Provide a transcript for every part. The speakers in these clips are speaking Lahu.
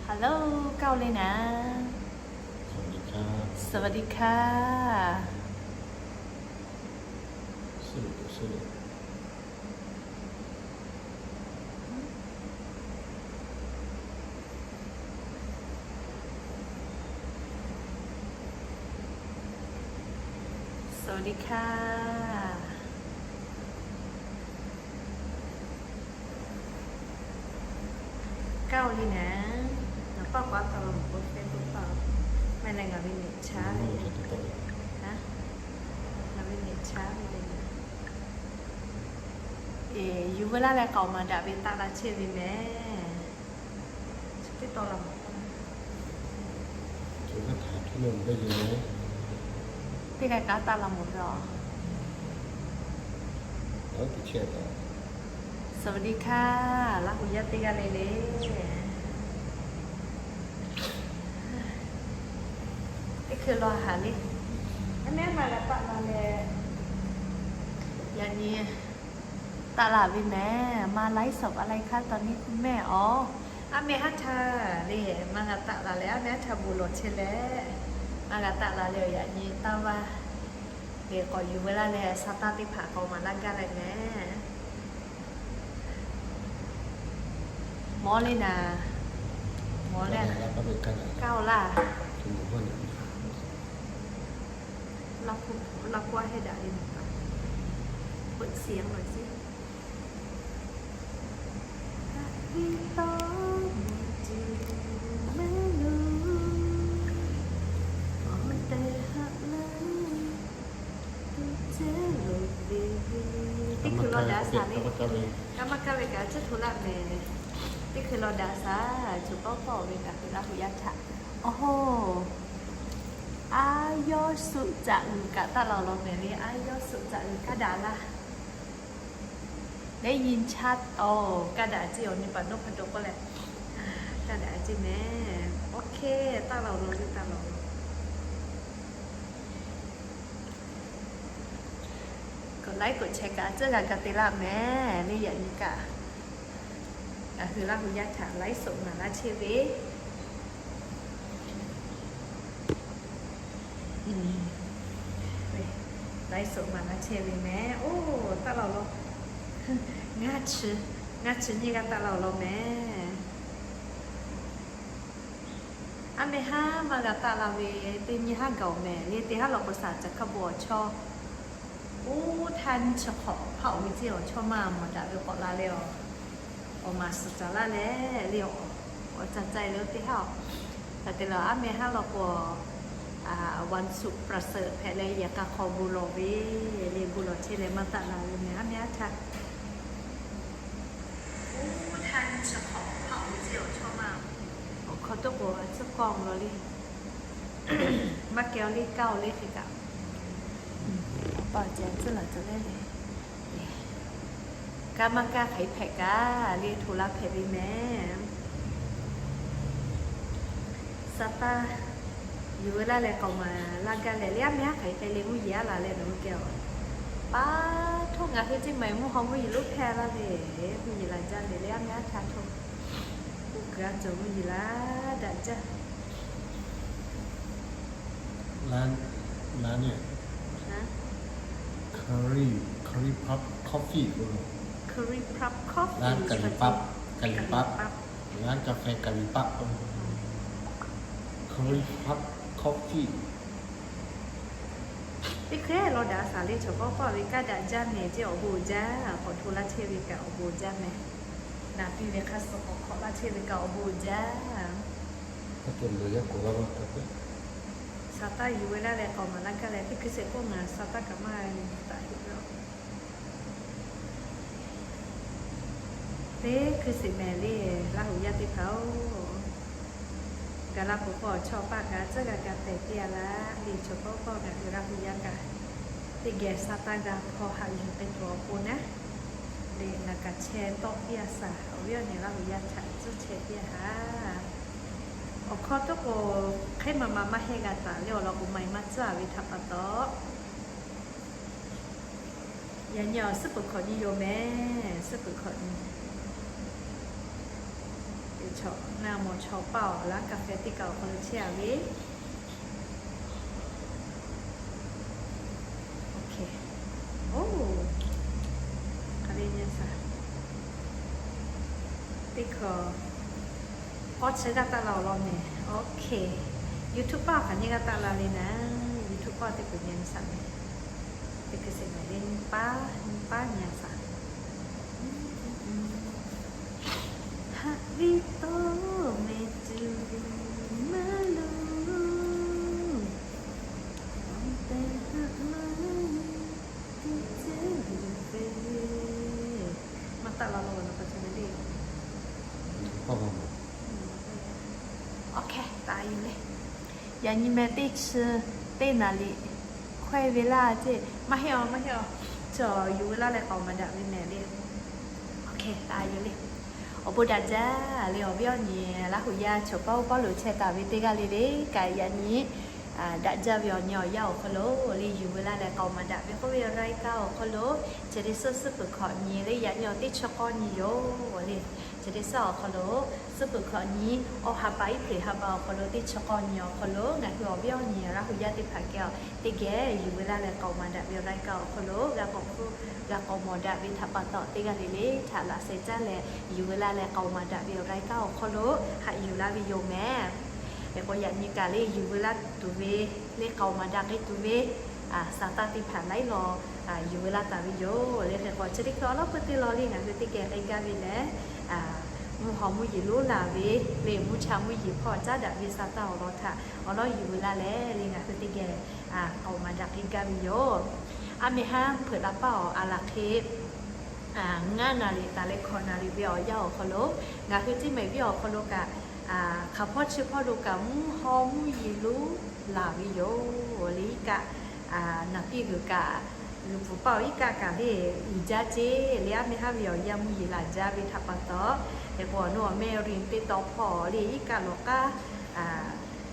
Hello, กล้าเลยนะ สวัสดีค่ะ สวัสดีค่ะ สวัสดีค่ะ ကၢ်လီနၤ နပၢ်ကွၢ်တၢ်လီၤမူး Facebook ပၢ် မ့ၢ်လၢ ငါ မ့ၢ် net ဆါ ဟါ ငါ မ့ၢ် net ဆါ မ့ၢ်လၢ ယူၤဝဲလၢ်လၢ ကီးမၤဒၣ် ဝ့ၢ်တၢ်လၢဆ့ၣ် ဝ့ၢ်မ့ၢ် သ့ၣ်ကကးတၢ်လီၤမူးလီၤ สวัสดีค่ะ လၢဟူးယၢ်တ့ၢ်ဂၤလၢ်လၢ် တ့ၢ်ခုၣ်လီၤဟးလံ အမ့ၢ်မၤလၢပာ်လီၤလၢ ယၤနံၤ တၢ်လၢဝ့ၢ်မ့ၢ် မၤ ไลฟ์สด อะไรคะ ตอนนี้คุณแม่ อ๋อ အမ့ၢ်ဟးထၢၣ်လံ မၤဂၤတၢ်လၢလၢ် အမ့ၢ်ဟးထၢၣ် ဘူးလီၤဆ့လဲၣ် မၤဂၤတၢ်လၢလၢ် ယၤနံၤတၢ်ဝါ လၢကီးယူၤဝဲလၢ်လၢ် ဆၢတၢ်သ့ၣ်တဖၣ် ကီးမၤလၢ်ဂၤလၢ်မ့ၢ် မ်လၢနၤ မ်လၢ ကၢ်လီၤ လၢကွၢ်ဟဲဒၣ်လံ เปิดเสียงหน่อยสิ တ့ၢ်ခုၣ်လီၤဒၣ်စၢ်လံ ကမၤကၢ်ဝဲက ကၢ်ထူလၢ်မ့ၢ် တ့ၢ်ခုၣ်လီၤဒၣ်စၢ် ဆိပီၣ်ပီၣ်ဝဲ ကၢ်ခုၣ်လၢဟူးယၢ်ထၣ် အိၣ်ဟိ အါယီၤ စုစၢ်ဂုၤကး တၢ်လီၤလီၤမ့ၢ်လံ အါယီၤ စုစၢ်ဂုၤကးဒၣ်လၢ် ได้ยินชัด အိၣ် ကးဒၣ်အစ့ၢ် အိၣ် န့ၣ်ပာ်ဒိၣ်ဖးဒိၣ်ကီးလဲၣ် ကးဒၣ်အစ့ၢ်မ့ၢ် OK တၢ်လီၤလီၤ တၢ်လီၤလီၤ กดไลค์ กดแชร์ ကး စၢၢ်ဂၤကးတ့ၢ်လၢ်မ့ၢ် လၢယၤနံၤကး ကၢ်ခုၣ်လၢဟူးယၢ်ထၣ် ไลฟ์สด မၤလၢ်ဆ့ၣ်ဝ့ၢ် ไลฟ์สด မၤလၢ်ဆ့ၣ်ဝ့ၢ်မ့ၢ် အိၣ် တၢ်လီၤလီၤ ငါးဆံ ငါးဆံ န့ၢ်ဂၤ တၢ်လီၤလီၤမ့ၢ် အမ့ၢ်ဟါ မၤဂၤတၢ်လၢ်ဝ့ၢ် တ့ၢ်ညံဟးဂီၤမ့ၢ် လၢတ့ၢ်ဟးလီၤကစၢ် တခါဘိၣ်အီၤဆီ အိၣ် ထါနံၣ်ဆၢခီ ဖးအိၣ်ဝံၤစ့ၢ်အီၤဆီ မၤမီၢ်ဒၣ်ဝဲ ကီးလၢ်လၢ်အီၤ အီၣ်မၤစၢၤတၢ်လၢ်လၢ်လၢ်အီၤ အီၣ်စၢၤစၢၤလၢတ့ၢ်ဟးအီၤ တၢ်တ့ၢ်လီၤ အမ့ၢ်ဟးလီၤကီး วันศุกร์ประเสริฐ ဖဲလၢယကးခီ ဘူးလီၤဝ့ၢ် လၢဘူးလီၤဆ့ၣ်လဲၣ် မၤတၢ်လၢ်ဝ့ၢ်မ့ၢ် အမ့ၢ်ဟးထါ အိၣ် ထါနံၣ်ဆၢခီ ဖးအိၣ်ဝံၤစ့ၢ်အီၤဆီ မၤ အိၣ် ခီၣ်တကိး အစ့ၢ်ကီးလီၤလံ မၤကဲအီၤလံ ကးအီၤလံ ဃ့ကး ပာ်စၢၤ စၢၢ်လီၤ စၢၢ်လဲၣ်န့ၣ် ကးမၤကၢ် ခဲဖဲးကး လၢထူလၢ်ဖဲး ဝ့ၢ်မ့ၢ် သးပၢ် ယူၤဝဲလၢ်လၢ် ကီးမၤလၢ်ဂၤလၢ် လၢအမ့ၢ်ဟး ခဲဖဲး လၢမုၢ်ယံၤအလၢ်လၢ် နမ့ၢ်ကဲအီၤ ပာ်ထိၣ် ငါဃ့စ့ၢ်မၤ မုၢ်ဟီ မုၢ်ယံၤလိာ်ဖဲလၢ်လၢ် မုၢ်ယံၤလၢ်ဒၣ်လၢ် လၢအမ့ၢ်ဟးထါထိၣ် အိၣ်ကၢၤကၢၤ မုၢ်ယံၤလၢ်ဒၣ်ဒၣ် ร้าน ร้านเนี่ย ฮะ Curry Curry Puff Coffee ร้าน Curry Puff Coffee ร้านกะหรี่ปั๊บ กะหรี่ปั๊บ ร้านกาแฟกะหรี่ปั๊บ Curry Puff Coffee တ့ၢ်ခဲလီၤဒၣ်စၢ်လၢ ဆိပီၣ်ပီၣ်ဝဲ ကးဒၣ်ကၢ်မ့ၢ် က့ၢ်အီၣ်ဘူးကၢ် ကီးထူလၢ်ဆ့ၣ်ဝ့ၢ်ကး အီၣ်ဘူးကၢ်မ့ၢ် နၢ်ပံၤဝဲခါ စကီးခီလၢ်ဆ့ၣ်ဝ့ၢ်ကး အီၣ်ဘူးကၢ် ဆၢတၢ်ယူၤဝဲဒၣ်လၢ ကီးမၤလၢ်ဂၤလၢ် တ့ၢ်ခုၣ်စ့ၢ်ကိး ငါဆၢတၢ်ကမၣ် တၢ်ဟ့ၣ်လီၤ တ့ၢ်ခုၣ်စ့ၢ်မ့ၢ်လၢ လၢဟူးယၢ်တ့ၢ်ဖးအိၣ် ကလၢ်ပူၤပီၣ်ဆီၣ်ပၢ်ကး စၢၢ်ဂၤကး ပဲာ်တ့ၢ်အလၢ် လံာ်ဆိပီၣ်ပီၣ် ကးလၢဟူးယၢ်ကး တ့ၢ်ဂဲၤဆၢတၢ်ဂၤဖီဟးယူၤ တ့ၢ်ထီၣ်အပူၤနၤ လၢနကးဆဲးတီၢ်တ့ၢ်အသး အဝဲအီၤန့ၣ် လၢဟူးယၢ်ထး စၢၢ်ဆဲးတ့ၢ်အဟး အခီတကိး ခဲမၤမၤမၤဟဲဂၤတၢ်လၢအီၤလီၤ ကမၤအံၤမၤစၢ်ဝဲထးပာ်တီ ယၤညါအီၤ စ့ၢ်ပၢၤခီၣ်နံၣ်ယိၤမ့ၢ် စ့ၢ်ပၢၤခီၣ်နံၣ် Chaw, ngaˬ mawˬ chaw paˇ awˬ laˇ kaꞈ hpehꞈ teˇ kaꞈ awˬ hk'aw lo chehˇ a ve. Oˇ, hk'aˬ ve nyi saˍ. Teˇ hkawꞈ, k'awˇ chi g'aˇ taˆ la awˬ lawn mehˍ. YouTube paˇ awˬ hk'aˬ nyi g'aˇ taˆ la le naˍ. YouTube paˇ teˇ hkawꞈ nyi saˍ mehˍ. Teˇ hkui sheˍ mehˍ le, nyi paˇ, nyi paˇ nyi saˍ. Haꞈ ve tawˇ mehˍ tuˬ ve maˇ loˍ, awˬ tehˬ haꞈ maˇ teˇ ceuˬ ve. Maˇ taˆ la lo na pa ca ve le. Awˬ hk'e taˍ yuˬ le. Yaꞈ nyi meh teˇ chi teˇ naˍ riˍ hkawehˇ ve laˇ ceˇ. Maˇ heˆ a, maˇ heˆ a. Chaw yuˬ ve laˇ leh k'aoˍ maˍ daꞈ ve mehˍ le. Awˬ hk'e taˍ yuˬ le. Awˬ bon daꞈ jaˇ le awˬ viˉ awˬ nyi Laˇ huˍ yaˇ chaw paˇ oˇ paˇ lo chehˇ taˍ ve teˇ g'aˇ le le kaꞈ yaꞈ nyi daꞈ jaˇ ve awˬ nyi awˬ yanˇ awˬ hk'aw lo le yuˬ ve laˇ leh k'aoˍ maˍ daꞈ ve k'oˆ ve awˬ laiˉ kaˆ awˬ hk'aw lo chi teˇ suhˉ suhˉ peuˬ hkawꞈ nyi le yaꞈ nyi awˬ teˇ chi k'awˇ nyi yoˬ le. Chi teˇ suhˉ awˬ hk'aw lo suhˉ peuˬ hkawꞈ nyi, awˬ ha pa iˉ hpeꞈ ha pa awˬ hk'aw lo teˇ chi k'awˇ nyi awˬ hk'aw lo ngaˬ hui awˬ viˉ awˬ nyi Laˇ huˍ yaˇ teˇ hpaˍ geh a teˇ geh yuˬ ve laˇ leh k'aoˍ maˍ daꞈ ve awˬ laiˉ kaˆ awˬ hk'aw lo g'a k'awꞈ hpu g'a k'aoˍ maˍ daꞈ ve htaꞈ pa taw teˇ g'aˇ le le htaꞈ laꞈ sheh caˇ leh yuˬ ve laˇ leh k'aoˍ maˍ daꞈ ve awˬ laiˉ kaˆ awˬ hk'aw lo haꞈ yuˬ laˇ ve yoˬ mehˍ. Hk'e k'o yaꞈ nyi kaꞈ le yuˬ ve laˇ tuˬ ve le k'aoˍ maˍ daꞈ k'ai tuˬ ve saˍ taˇ teˇ hpaˍ laiˉ law yuˬ ve laˇ taˍ ve yoˬ le. Hk'e k'o chi teˇ hkui awˬ lawn peuˬ teˇ law le ngaˬ hui teˇ geh k'ai gaˇ ve lehˬ, mvuhˇ haw mvuhˇ yeˬ lonˉ laˬ ve le mvuhˇ cha mvuhˇ yeˬ hpawˇ caˉ daꞈ ve saˍ taˇ awˬ lawn htaꞈ awˬ lawn yuˬ ve laˇ leh le ngaˬ hui teˇ geh k'aoˍ maˍ daꞈ k'ai gaˇ ve yoˬ. A mehˍ haˉ hpeuꞈ la paˇ awˬ a laˬ hk'e ngaˇ naˍ riˍ taˍ leh hkawꞈ naˍ riˍ ve awˬ yanˇ awˬ hk'aw lo ngaˬ hui teˇ mehˍ viˉ awˬ hk'aw lo kaꞈ hk'aˬ hpawˇ chi hpawˇ lo kaꞈ mvuhˇ haw mvuhˇ yeˬ lonˉ laˬ ve yoˬ le. Iˉ kaˆ naˍ piˇ g'uiˬ kaꞈ g'uiˬ pfuhˍ paˇ awˬ iˉ kaˆ kaꞈ le uiˍ jaˇ ceˇ le. A mehˍ haˉ ve awˬ yanˇ mvuhˇ yeˬ laˬ jaˇ ve htaꞈ pa taw, hk'e k'o awˬ nu awˬ mehˆ rin teˇ taw hpawˇ le iˉ kaˆ lawˬ k'aˉ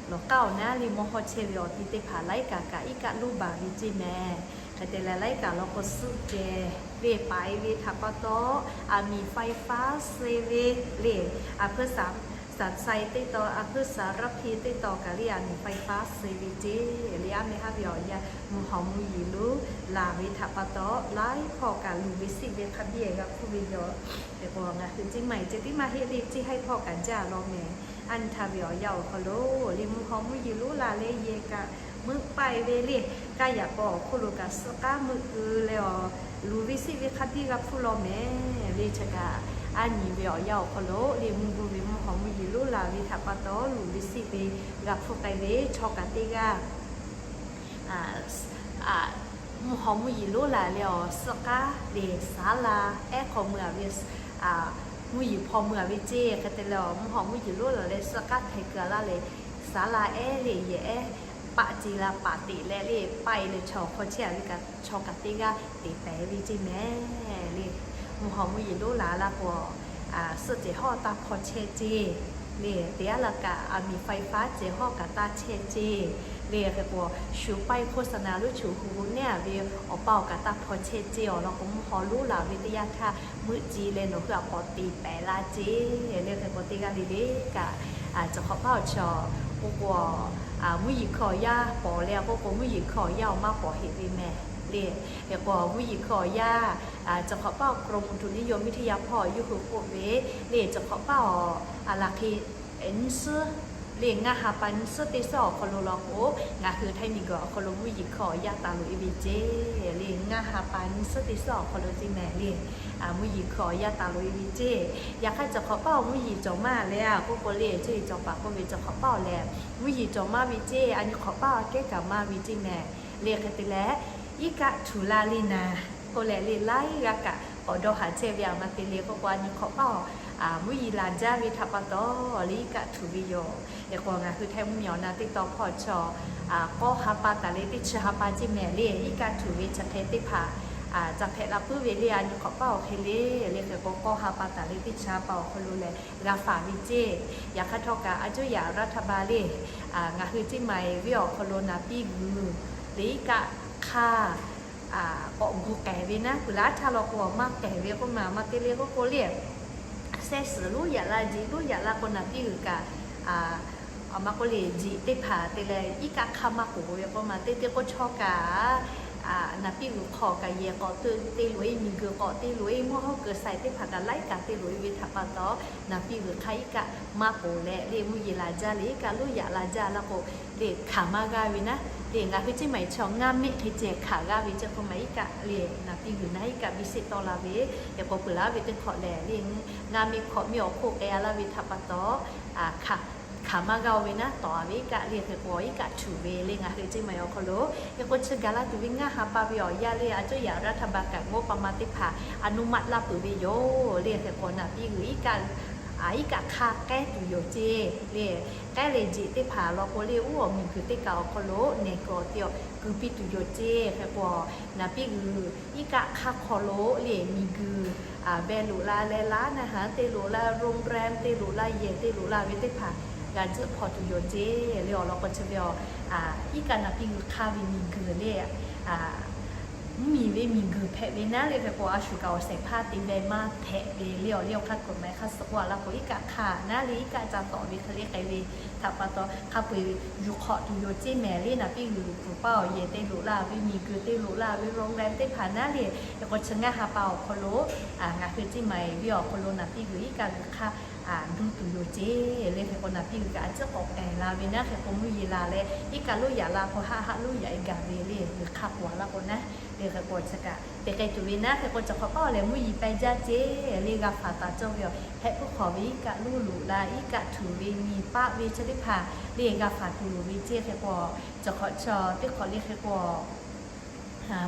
lawˬ k'aˉ awˬ naˉ le mawˇ hawˇ chehˇ ve awˬ ti teˇ hpaˍ laiˉ kaꞈ kaꞈ iˉ kaˆ lonˉ baˬ ve ceˇ mehˍ. Hk'e te leh laiˉ kaꞈ law k'o suhˆ ceh le paiˍ ve htaꞈ pa taw, aˬ miˍ faiˍ faˉ suh ve le a hpeuˇ saˍ saˍ cai teˇ taw a hpeuˇ saˍ raˇ hpiˇ teˇ taw kaꞈ le aˬ miˍ faiˍ faˉ suh ve ceˇ le. A mehˍ haˉ ve awˬ yanˇ mvuhˇ haw mvuhˇ yeˬ lonˉ laˬ ve htaꞈ pa taw laiˉ hpawˇ kaꞈ luˬ ve siˆ ve hk'a biˇ g'a hpuˇ ve yoˬ. Hk'e k'o ngaˬ hui ceˇ maˇ heˆ ceˇ tiˉ maˇ heˆ le ceˇ haiˉ hpawˇ kaꞈ jaˇ law mehˍ. A nyi htaˇ ve awˬ yanˇ awˬ hk'aw lo le mvuhˇ haw mvuhˇ yeˬ lonˉ laˬ leh yehˬ kaꞈ meuˆ paiˇ ve le kaˇ yaꞈ k'aw awˬ hk'oˆ lo kaꞈ suhˆ k'aˉ meuˆ keu leh awˬ luˬ ve siˆ ve hk'a biˇ g'a hpuˇ law mehˍ le. Chi kaꞈ a nyi ve awˬ yanˇ awˬ hk'aw lo le mvuhˇ guˇ ve mvuhˇ haw mvuhˇ yeˬ lonˉ laˬ ve htaꞈ pa taw luˬ ve siˆ ve g'a hpuˇ k'ai ve chaw kaꞈ teˇ g'aˇ mvuhˇ haw mvuhˇ yeˬ lonˉ laˬ leh awˬ suhˆ k'aˉ le saˍ laˇ ehˉ hk'aw mui a ve mvuhˇ yeˬ hpaw mui a ve ceˇ. Hk'e te leh awˬ mvuhˇ haw mvuhˇ yeˬ lonˉ laˬ leh suhˆ k'aˉ htaiˍ keu a laˇ leh saˍ laˇ ehˉ le yehˬ ehˉ paˆ ce la paˍ teꞈ leh le paiˇ leh chaw hk'aw chehˇ a ve kaꞈ chaw kaꞈ teˇ g'aˇ teꞈ pehˍ ve ceˇ mehˍ le. Mvuhˇ haw mvuhˇ yeˬ lonˉ laˬ la k'o suhˆ cehˬ hawˉ taˇ hpaw chehˇ ceˇ le. Teˇ g'aˇ la kaꞈ aˬ miˍ faiˍ faˉ cehˬ hawˉ kaꞈ taˇ chehˇ ceˇ le. Hk'e k'o shu paiˇ โฆษณา luˉ chu hu hu nehˉ a ve awˬ pa awˬ kaꞈ taˇ hpaw chehˇ ceˇ awˬ lawn k'o mvuhˇ haw lonˉ laˬ ve teˇ yanˇ htaˇ meuˆ ce leh nawˬ hui a k'awꞈ teꞈ pehˍ la ceˇ le. Hk'e k'o teˇ g'aˇ le le kaꞈ cawˬ hk'awꞈ paˇ awˬ chaw k'o k'o mvuhˇ yeˬ hkui awˬ yanˇ pawˍ leh k'o k'o mvuhˇ yeˬ hkui awˬ yanˇ awˬ maˇ pawˍ heꞈ ve mehˍ le. Hk'e k'o mvuhˇ yeˬ hkui awˬ yanˇ cawˬ hk'awꞈ paˇ awˬ กรมอุตุนิยมวิทยา hpawˇ yawˇ hui k'oˆ ve le cawˬ hk'awꞈ paˇ awˬ a laˬ hk'e nyiˇ suhˉ le ngaˇ ha pa nyiˇ suhˉ teˇ suhˉ awˬ hk'aw lo law k'o ngaˬ hui Htaiˇ miˬguiˬ awˬ hk'aw lo mvuhˇ yeˬ hkui awˬ yanˇ taˍ loꞈ e ve ceˇ le. Ngaˇ ha pa nyiˇ suhˉ teˇ suhˉ awˬ hk'aw lo ceˇ mehˍ le. Mvuhˇ yeˬ hkui awˬ yanˇ taˍ loꞈ e ve ceˇ. Yaꞈ hk'aˇ cawˬ hk'awꞈ paˇ awˬ mvuhˇ yeˬ cawˬ maˇ le a k'oˆ k'o le ceˇ cawˬ paˍ k'oˆ ve cawˬ hk'awꞈ paˇ awˬ lehˬ mvuhˇ yeˬ cawˬ maˇ ve ceˇ a nyi hk'awꞈ paˇ awˬ kehˉ kaꞈ maˇ ve ceˇ mehˍ le. Hk'e te leh iˉ kaˆ htuˬ la le naˍ k'oˆ leh le laiˉ g'aˇ kaꞈ k'awꞈ dawˇ haˍ chehˇ ve a ma te le k'oˆ k'o a nyi hk'awꞈ paˇ awˬ mvuhˇ yeˬ laˬ jaˇ ve htaꞈ pa taw le iˉ kaˆ htuˬ ve yoˬ. Hk'e k'o ngaˬ hui Htaiˇ mvuhˇmiˬ awˬ na teˇ taw hpawˇ chaw k'awˇ ha pa taˍ leh teˇ chi ha pa ceˇ mehˍ le iˉ kaˆ htuˬ ve chi hk'e teˇ hpaˍ ca hpehꞈ la puiˉ ve le a nyi hk'awꞈ paˇ awˬ hk'e le le hk'e k'o k'awˇ ha pa taˍ leh teˇ chi ha pa awˬ hk'aw lo lehˬ g'a faˍ ve ceˇ. Yaꞈ hk'aˇ htawˇ kaꞈ a cuˇ yaꞈ raˇ htaˇ ba le ngaˬ hui ceˇ maˍ e ve awˬ hk'aw lo naˍ piˇ g'uiˬ le iˉ kaˆ hk'aˇ k'awꞈ gu k'ehˍ ve naˉ peuˬ laˇ htaˇ law k'o maˇ k'ehˍ ve k'oˆ ma ma te le k'oˆ k'o le Sehˉ suhˍ loˉ yaꞈ la, jeꞈ loˉ yaꞈ la k'o, naˍ piˇ g'uiˬ kaꞈ, a, maˇ k'oˆ le, jeꞈ teˇ hpaˍ te leh iˉ kaˆ hk'aˇ maˇ k'oˍ ve k'o, maˇ teˇ teˇ k'oˆ chaw kaꞈ, a, naˍ piˇ g'uiˬ hk'aw kaꞈ yehˬ k'awꞈ te loꞈ e, miˬ guiˬ k'awꞈ te loꞈ e, mvuhˇ hawˉ kuiˬ sai teˇ hpaˍ kaꞈ laiˉ kaꞈ te loꞈ e ve htaꞈ pa taw, naˍ piˇ g'uiˬ hk'aˇ iˉ kaˆ maˇ k'oˍ leh le, mvuhˇ yeˬ laˬ jaˇ le, iˉ kaˆ loˉ yaꞈ la jaˇ la k'o, le hkanˍ maˇ g'aˇ ve naˉ le, ngaˬ hui ceˇ maˬ e chaw ngaˇ miˆ hk'e ceh hkanˍ g'aˇ ve ceˇ k'o, maˇ iˉ kaˆ le naˍ piˇ g'uiˬ naˉ iˉ kaˆ biˇ sheˆ tawˆ la ve, le k'o peuˬ laˬ ve teˇ hk'awꞈ lehˬ le, ngaˇ miˆ hkawꞈ miˆ awˬ hk'oˆ k'ai a laˇ ve htaꞈ pa taw, hkanˍ maˇ g'aˇ ve naˉ tawˍ a ve iˉ kaˆ le hk'e k'o, iˉ kaˆ htuꞈ ve le ngaˬ hui ceˇ maˬ e awˬ hk'aw lo, le k'o chi gaˬ la tuˬ ve ngaˇ ha pa ve awˬ yanˇ le, a cawˇ yaꞈ raˇ htaˇ ba kaꞈ g'awˇ pa ma teˇ hpaˍ a nuˇ maˆ laˇ peuˬ ve yoˬ le hk'e k'o, naˍ piˇ g'uiˬ iˉ kaˆ, a, iˉ kaˆ hk'aˇ k'ehˉ tuˬ yoˬ ceˇ le, k'ehˉ leh jeꞈ teˇ hpaˍ law k'o le, uˉ awˬ miˬ guiˬ teˇ kaꞈ awˬ hk'aw lo nehˬ kuiˬ awˬ te awˬ kuiˬ piˇ tuˬ yoˬ ceˇ hk'e k'o, naˍ piˇ g'uiˬ iˉ kaˆ hk'aˇ hk'aw lo le miˬ guiˬ, a, beh loꞈ la leh laˉ naˆ ha te loꞈ la, โรงแรม te loꞈ la, yehˬ te loꞈ la ve teˇ hpaˍ g'a tzuhˆ hpaw tuˬ yoˬ ceˇ le awˬ lawn k'o chi ve a, iˉ kaˆ naˍ piˇ g'uiˬ hk'aˇ ve miˬ guiˬ le, a, mvuhˇ miˬ ve miˬ guiˬ hpehꞈ ve naˉ le hk'e k'o, a shu kaꞈ awˬ shehˍ hpaˇ te beh maˇ hpehꞈ ve le awˬ le awˬ hk'aˇ kuiˬ maˬ hk'aˇ suh k'oˆ a laˇ k'o, iˉ kaˆ hk'aˇ naˉ le iˉ kaˆ ca tawˍ ve hk'e le k'ai ve htaꞈ pa taw, hk'a peu eˬ yuˬ hk'awꞈ tuˬ yoˬ ceˇ mehˍ le naˍ piˇ g'uiˬ pfuhˍ paˇ awˬ yehˬ te loꞈ la ve miˬ guiˬ te loꞈ la ve โรงแรม teˇ hpaˍ naˉ le, le k'o chi ngaˇ ha pa awˬ hk'aw lo, a, ngaˬ hui ceˇ maˬ e ve awˬ hk'aw lo naˍ piˇ g'uiˬ iˉ kaˆ g'uiˬ hk'aˇ, a, duˇ tuˬ yoˬ ceˇ le hk'e k'o, naˍ piˇ g'uiˬ kaꞈ a ciˉ k'awꞈ k'ehˍ la ve naˉ hk'e k'o, mvuhˇ yeˬ laˬ leh iˉ kaˆ loˉ yaꞈ la k'o, haˆ haˆ loˉ yaꞈ e gaˬ ve le g'uiˬ hk'aˇ k'oˍ a laˇ k'o naˉ le hk'e k'o, chi kaꞈ te k'ai tuˬ ve naˉ hk'e k'o, cawˬ hk'awꞈ paˇ awˬ lehˬ mvuhˇ yeˬ pehˇ jaˇ ceˇ le g'a faˍ taˍ cawˇ ve awˬ hehˆ puiˉ hk'awꞈ ve iˉ kaˆ loˉ loꞈ la, iˉ kaˆ htuꞈ ve nyi paˆ ve chi teˇ hpaˍ le g'a faˍ tuˬ loˍ ve ceˇ hk'e k'o, cawˬ hk'awꞈ chaw teˇ hk'awꞈ le hk'e k'o,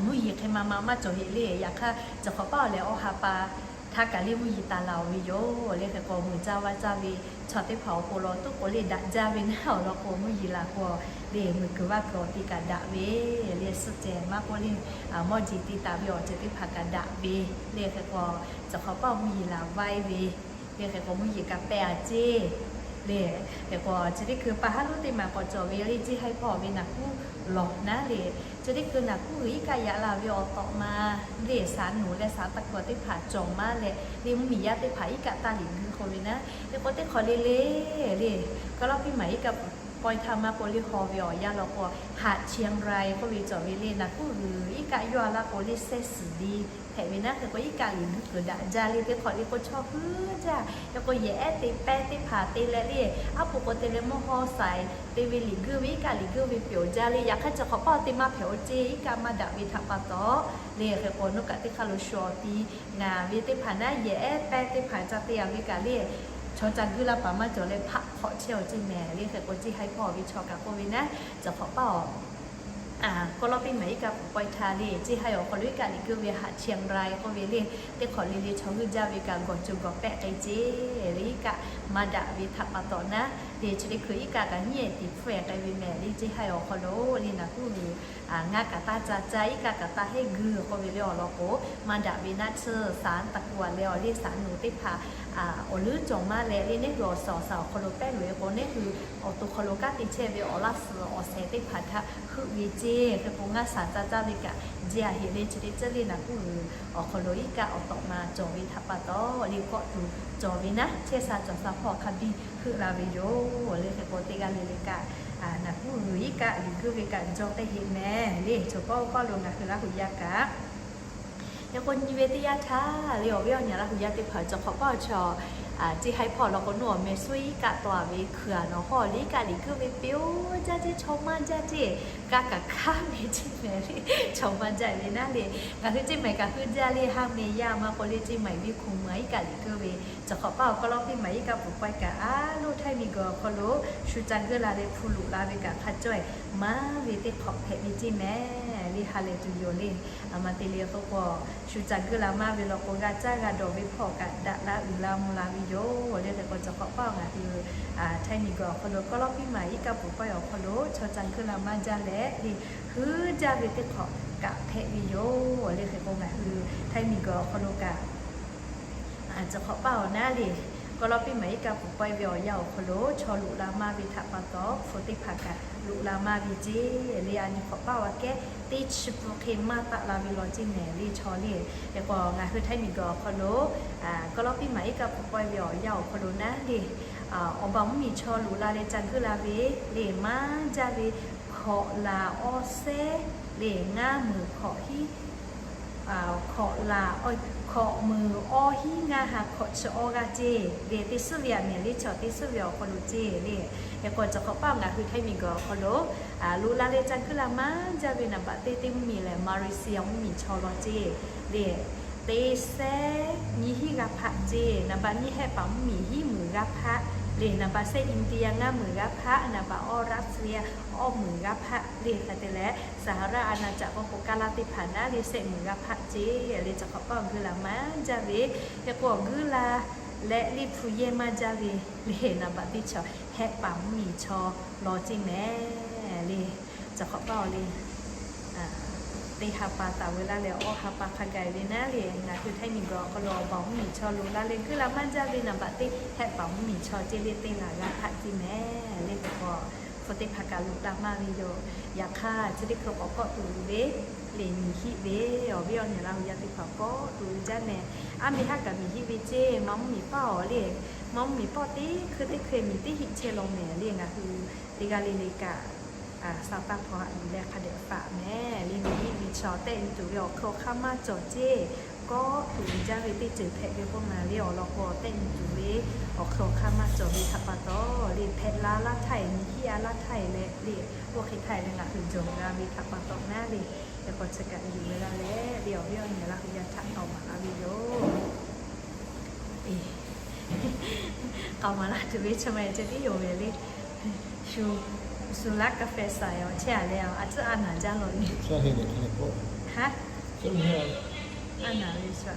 mvuhˇ yeˬ hk'e ma ma maˇ cawˬ heˆ le. Yaꞈ hk'aˇ cawˬ hk'awꞈ paˇ awˬ lehˬ awˬ ha pa htaˇ kaꞈ le mvuhˇ yeˬ taˍ laˬ oˬ ve yoˬ le hk'e k'o, mui caˇ vaˇ caˇ ve chaw teˇ hpaˍ awˬ pon law toˆ k'o le daꞈ jaˇ ve naˉ awˬ lawn k'o, mvuhˇ yeˬ laˬ k'o le mui kuiˬ vaˇ kuiˬ awˬ ti kaꞈ daꞈ ve le, suhˆ cehˬ maˇ k'oˆ le, mawˇ jeˬ te taˍ ve awˬ ceuˬ teˇ hpaˍ kaꞈ daꞈ ve le hk'e k'o, cawˬ hk'awꞈ paˇ mvuhˇ yeˬ laˬ vaiˇ ve le hk'e k'o, mvuhˇ yeˬ kaꞈ pehˇ a ceˇ le hk'e k'o, chi teˇ hkui pa haˉ lonˉ teˇ maˬ k'awꞈ cawˬ ve le, ceˇ haiˉ hpawˇ ve naˍ kuˉ lawˬ naˉ le, chi teˇ hkui naˍ kuˉ g'uiˬ iˉ kaˆ yaꞈ la ve awˬ tawꞈ ma le, saˍ nuˬ leh saˍ taˇ kuˬ teˇ hpaˍ cawˬ maˇ leh le, mvuhˇ miˬ yaˇ teˇ hpaˍ iˉ kaˆ taˇ liꞈ guiˇ k'oˆ ve naˉ le k'o, teˇ hk'awꞈ le le le, Kawˇlawˇpiˇ maˬ iˉ kaˆ pfuhˍ pawehˇ htaˇ maˇ k'oˆ le haw ve awˬ yanˇ law k'o, Haꞈ Chiang Rai k'oˆ ve cawˬ ve le, naˍ kuˉ g'uiˬ iˉ kaˆ yawˇ a laˇ k'o le, sehˉ suhˍ di hpehꞈ ve naˉ hk'e k'o, iˉ kaˆ liꞈ guiˇ kuiˬ daꞈ jaˇ le, teˇ hk'awꞈ le k'o chaw huiˉ jaˇ le k'o, yehˬ ehˉ te pehˇ teˇ hpaˍ te leh le, aˉ po k'o te leh mvuhˇ hawˉ sai te ve liꞈ guiˇ ve, iˉ kaˆ liꞈ guiˇ ve pyeˬ jaˇ le. Yaꞈ hk'aˇ cawˬ hk'awꞈ paˇ awˬ te maˇ hpehꞈ oˬ ceˇ, iˉ kaˆ maˇ daꞈ ve htaꞈ pa taw le hk'e k'o, nawˬ kaꞈ teˇ hk'aˇ lo shu awˬ ti ngaˬ ve teˇ hpaˍ naˉ, yehˬ ehˉ pehˇ teˇ hpaˍ ca te a ve kaꞈ le, chaw ca guiˇ laˇ paˍ maˇ cawˬ leh hpaˆ hk'awꞈ chehˇ oˬ ceˇ mehˍ le hk'e k'o, ceˇ haiˉ hpawˇ ve chaw kaꞈ k'oˆ ve naˉ, cawˬ hk'awꞈ paˇ awˬ Kawˇlawˇpiˇ maˬ iˉ kaˆ pfuhˍ pawehˇ htaˇ le, ceˇ haiˉ awˬ hk'aw lo iˉ kaˆ liꞈ guiˇ ve Haꞈ Chiang Rai k'oˆ ve le, teˇ hk'awꞈ le le chaw huiˉ jaˇ ve kaꞈ gawˬ co gawˬ pehˆ k'ai ceˇ le, iˉ kaˆ maˇ daꞈ ve htaꞈ pa taw naˉ le, chi teˇ hkui iˉ kaˆ kaꞈ nyiˉ ehˍ tiˍ hpfuhˇ ehˍ k'ai ve mehˍ le, ceˇ haiˉ awˬ hk'aw lo le naˍ kuˉ g'uiˬ ngaˇ kaꞈ taˇ ca caˇ, iˉ kaˆ kaꞈ taˇ heˆ guiˇ k'oˆ ve le awˬ lawn k'o, maˇ daꞈ ve naˉ chi saˍ taˇ kuˬ a leh awˬ le saˍ nuˬ teˇ hpaˍ awˬ leuˉ cawˬ maˇ leh le, neˇ hui awˬ suhˍ awˬ suhˍ awˬ hk'aw lo pehˉ loꞈ e k'o, neˇ hui awˬ to hk'aw lo kanˉ te chehˇ ve awˬ laˇ suhˍ awˬ shehˍ teˇ hpaˍ htaꞈ heuˆ ve ceˇ hk'e k'o, ngaˇ saˍ ca caˇ ve kaꞈ jehˇ a heꞈ le, chi teˇ ceuˬ le naˍ kuˉ g'uiˬ awˬ hk'aw lo iˉ kaˆ awˬ tawꞈ ma cawˬ ve htaꞈ pa taw le, kawˆ tuˬ cawˬ ve naˉ, chehˇ sha cawˬ sha hpawˇ hk'a biˇ heuˆ la ve yoˬ le hk'e k'o, teˇ g'aˇ le le kaꞈ naˍ kuˉ g'uiˬ iˉ kaˆ liꞈ guiˇ ve kaꞈ jaw teˇ heˆ mehˍ le, chaw pawˆ pawˆ lo ngaˬ hui Laˇ huˍ yaˇ kaꞈ hk'e k'o nyi ve teˇ yanˇ htaˇ le, awˬ viˉ awˬ nyi Laˇ huˍ yaˇ teˇ hpaˍ cawˬ hk'awꞈ paˇ awˬ chaw ceˇ haiˉ hpawˇ law k'o, nawˬ awˬ meh suhˉ iˉ kaˆ taw a ve hkui a nawˬ hawˇ le, iˉ kaˆ liꞈ guiˇ ve peuˬ jaˇ ceˇ, chaw maˇ jaˇ ceˇ, kaˇ kaꞈ hkaˉ ve ceˇ mehˍ le, chaw maˇ jaˇ ve naˉ le, ngaˬ hui ceˇ maˬ kaꞈ hui jaˇ le, haˉ meh yaˇ maˇ k'oˆ le, ceˇ maˬ viˇ hk'oˆ ma iˉ kaˆ liꞈ guiˇ ve cawˬ hk'awꞈ paˇ awˬ Kawˇlawˇpiˇ maˬ iˉ kaˆ pfuhˍ pawehˇ kaꞈ a loˇ Htaiˇ miˬ guiˬ awˬ hk'aw lo shu ca guiˇ la leh hpu loꞈ la ve kaꞈ hk'a caweh maˇ ve teˇ hk'awꞈ hpehꞈ ve ceˇ mehˍ le, ha lehˬ tuˬ yoˬ le. A ma te le k'oˆ k'o, shu ca guiˇ la maˇ ve law k'o, g'a caˇ g'a dawˬ ve hpawˇ kaꞈ daꞈ la uiˍ la mvuh la ve yoˬ le hk'e k'o, cawˬ hk'awꞈ paˇ ngaˬ hui Htaiˇ miˬ guiˬ awˬ hk'aw lo Kawˇlawˇpiˇ maˬ iˉ kaˆ pfuhˍ pawehˇ awˬ hk'aw lo chaw ca guiˇ la maˇ jaˇ leh le, huiˉ jaˇ ve teˇ hk'awꞈ kaꞈ hpehꞈ ve yoˬ le hk'e k'o, ngaˬ hui Htaiˇ miˬ guiˬ awˬ hk'aw lo kaꞈ cawˬ hk'awꞈ paˇ awˬ naˉ le, Kawˇ lawˇ piˇ maˍ iˉ kaˆ pfuhˍ pawehˇ ve awˬ yanˇ awˬ hk'aw lo chaw loꞈ la maˇ ve htaꞈ pa taw, hpu teˇ hpaˍ kaꞈ loꞈ la maˇ ve ceˇ le. A nyi hk'awꞈ paˆ aꞈ kehˉ teˇ chi pun hk'e maˇ taˆ la ve law ceˇ mehˍ le chaw le. Hk'e k'o ngaˬ hui Htaiˇ miˬguiˬ awˬ hk'aw lo kawˇ lawˇ piˇ maˍ iˉ kaˆ pfuhˍ pawehˇ ve awˬ yanˇ awˬ hk'aw lo naˉ le, awˬ baˬ mvuhˇmiˬ chaw loꞈ la leh ca guˇ la ve le maˇ jaˇ ve, hkawꞈ laˬ awˇ sehˉ le ngaˇ meunˍ hkawꞈ hiˉ hkawꞈ laˬ, hkawꞈ meunˍ awˇ hiˉ ngaˇ ha hkawꞈ chi awˇ g'aˇ ceˇ le. Teˇ suhˉ ve aꞈ mehˍ le chaw teˇ suhˉ ve awˬ hk'aw lo ceˇ le. Hk'e k'o chi hk'awꞈ paˆ ngaˬ hui Htaiˇ miˬguiˬ awˬ hk'aw lo loꞈ la leh ca guˇ la maˇ jaˇ ve naˍ baꞈ teˇ teˇ mvuhˇmiˬ lehˬ Malaysia mvuhˇmiˬ chaw law ceˇ le. Teˇ sehˉ nyiˇ hiˉ g'aˇ hpaˆ ceˇ. Naˍ baꞈ nyiˇ Hehˆ paˍ mvuhˇmiˬ hiˉ meunˍ g'aˇ hpaˆ le. Naˍ baꞈ sehˉ India ngaˇ meunˍ g'aˇ hpaˆ. Naˍ baꞈ awˇ Russia awˇ meunˍ g'aˇ hpaˆ le. Hk'e te leh สหราชอาณาจักร k'oˆ k'o kaˇ laˇ teˇ hpaˍ naˉ le sehˆ meunˍ g'aˇ hpaˆ ceˇ le. Chi hk'awꞈ paˆ awˬ guˇ la maˇ jaˇ ve, hk'e k'o awˬ guˇ la leh liˇ hpu yehˇ maˇ jaˇ ve le. Naˍ baꞈ teˇ chaw Hehˆ paˍ mvuhˇmiˬ chaw law ceˇ mehˍ le. Chi hk'awꞈ paˆ awˬ le teˇ ha pa taˍ ve laˇ leh awˇ ha pa hk'a gaˬ ve naˉ le, ngaˬ hui Htaiˇ miˬguiˬ awˬ hk'aw lo awˬ baˬ mvuhˇmiˬ chaw loꞈ la leh guˇ la maˇ jaˇ ve naˍ baꞈ teˇ Hehˆ paˍ mvuhˇmiˬ chaw ceˇ le teˇ laˬ g'aˇ hpaˆ ceˇ mehˍ le. Hk'e k'o hpu teˇ hpaˍ kaꞈ loꞈ la maˇ ve yoˬ. Yaꞈ hk'aˇ chi teˇ hkui k'awꞈ kawˆ tuˬ ve le, miˬ hiˆ ve awˬ viˉ awˬ nyi laˇ hui yaˇ teˇ hpaˍ kawˆ tuˬ ve jaˇ mehˍ. Aˉ miˬ haˉ kaꞈ miˬ hiˆ ve ceˇ, maˇ mvuhˇmiˬ paˇ awˬ le, maˇ mvuhˇmiˬ paˇ teˇ hkui teˇ hkui miˬ teˇ hiˆ chehˇ law mehˍ le. Ngaˬ hui teˇ g'aˇ le le kaꞈ sa taˇ hpaw haꞈ yuˬ leh hk'a dehꞈ faꞈ mehˍ le. Miˬ hiˆ ve chaw tehˆ nyi tuˬ ve awˬ hkui awˬ hk'aˇ maˇ cawˬ ceˇ, kawˆ tuˬ ve jaˇ ve teˇ ceuˬ hpehꞈ ve k'oˆ ma le. Awˬ lawn k'o tehˆ nyi tuˬ ve awˬ hkui awˬ hk'aˇ maˇ cawˬ ve htaꞈ pa taw le, hpehꞈ la laˇ htaˇ eˬ, miˬ hiˆ a laˇ htaˇ eˬ leh le, oˇ hk'e htaˇ eˬ leh ngaˬ hui jawˬ g'a ve htaꞈ pa taw naˉ le. Hk'e k'o chi kaꞈ yuˬ ve laˇ leh le awˬ viˉ awˬ nyi laˇ hui yaˇ htaꞈ tawˍ maˍ laˇ ve yoˬ. K'aoˍ maˍ laˇ tuˬ ve chi ma e ceh tiˉ yoˬ ve le. Shu, shu laˇ กาแฟ saˍ awˬ chehˇ a leh a tcuhˉ a naˍ jaˇ law le. A naˍ ve shu a.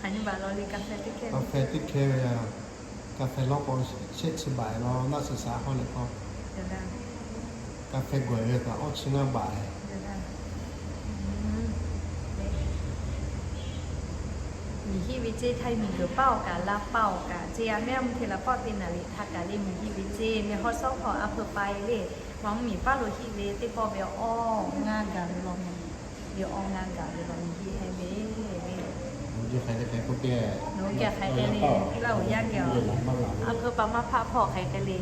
Hk'aˬ nyi baˬ law le กาแฟ teˇ hkehˇ ve a. กาแฟ teˇ hkehˇ ve a. กาแฟ lawˇ k'o shehˆ chi baˬ law naˆ suhˍ saˍ hawˇ leh k'o. กาแฟ gawˬ ve kaꞈ awˇ chi ngaˇ baˬ e. Miˬ hiˆ ve ceˇ, Htaiˇ miˬguiˬ paˇ awˬ kaꞈ laˇ paˇ awˬ kaꞈ ceˇ a mehˉ mvuhˇ hte la pawˆ te naˍ liꞈ htaˇ kaꞈ le miˬ hiˆ ve ceˇ. Meh hawˇ sawˉ hk'aw a hpu pa e le, maˇ mvuhˇmiˬ paˇ lo hiˆ ve teˇ pawˆ ve awˇ ngaˇ gaˬ ve law mehˍ. Ve awˇ ngaˇ gaˬ ve law miˬ hiˆ heh ve le. Nawˬ hui geh hk'ai te le, Laˇ huˍ yaˇ geh a, a hpu pa maˇ hpaˆ hpawˇ hk'ai te le.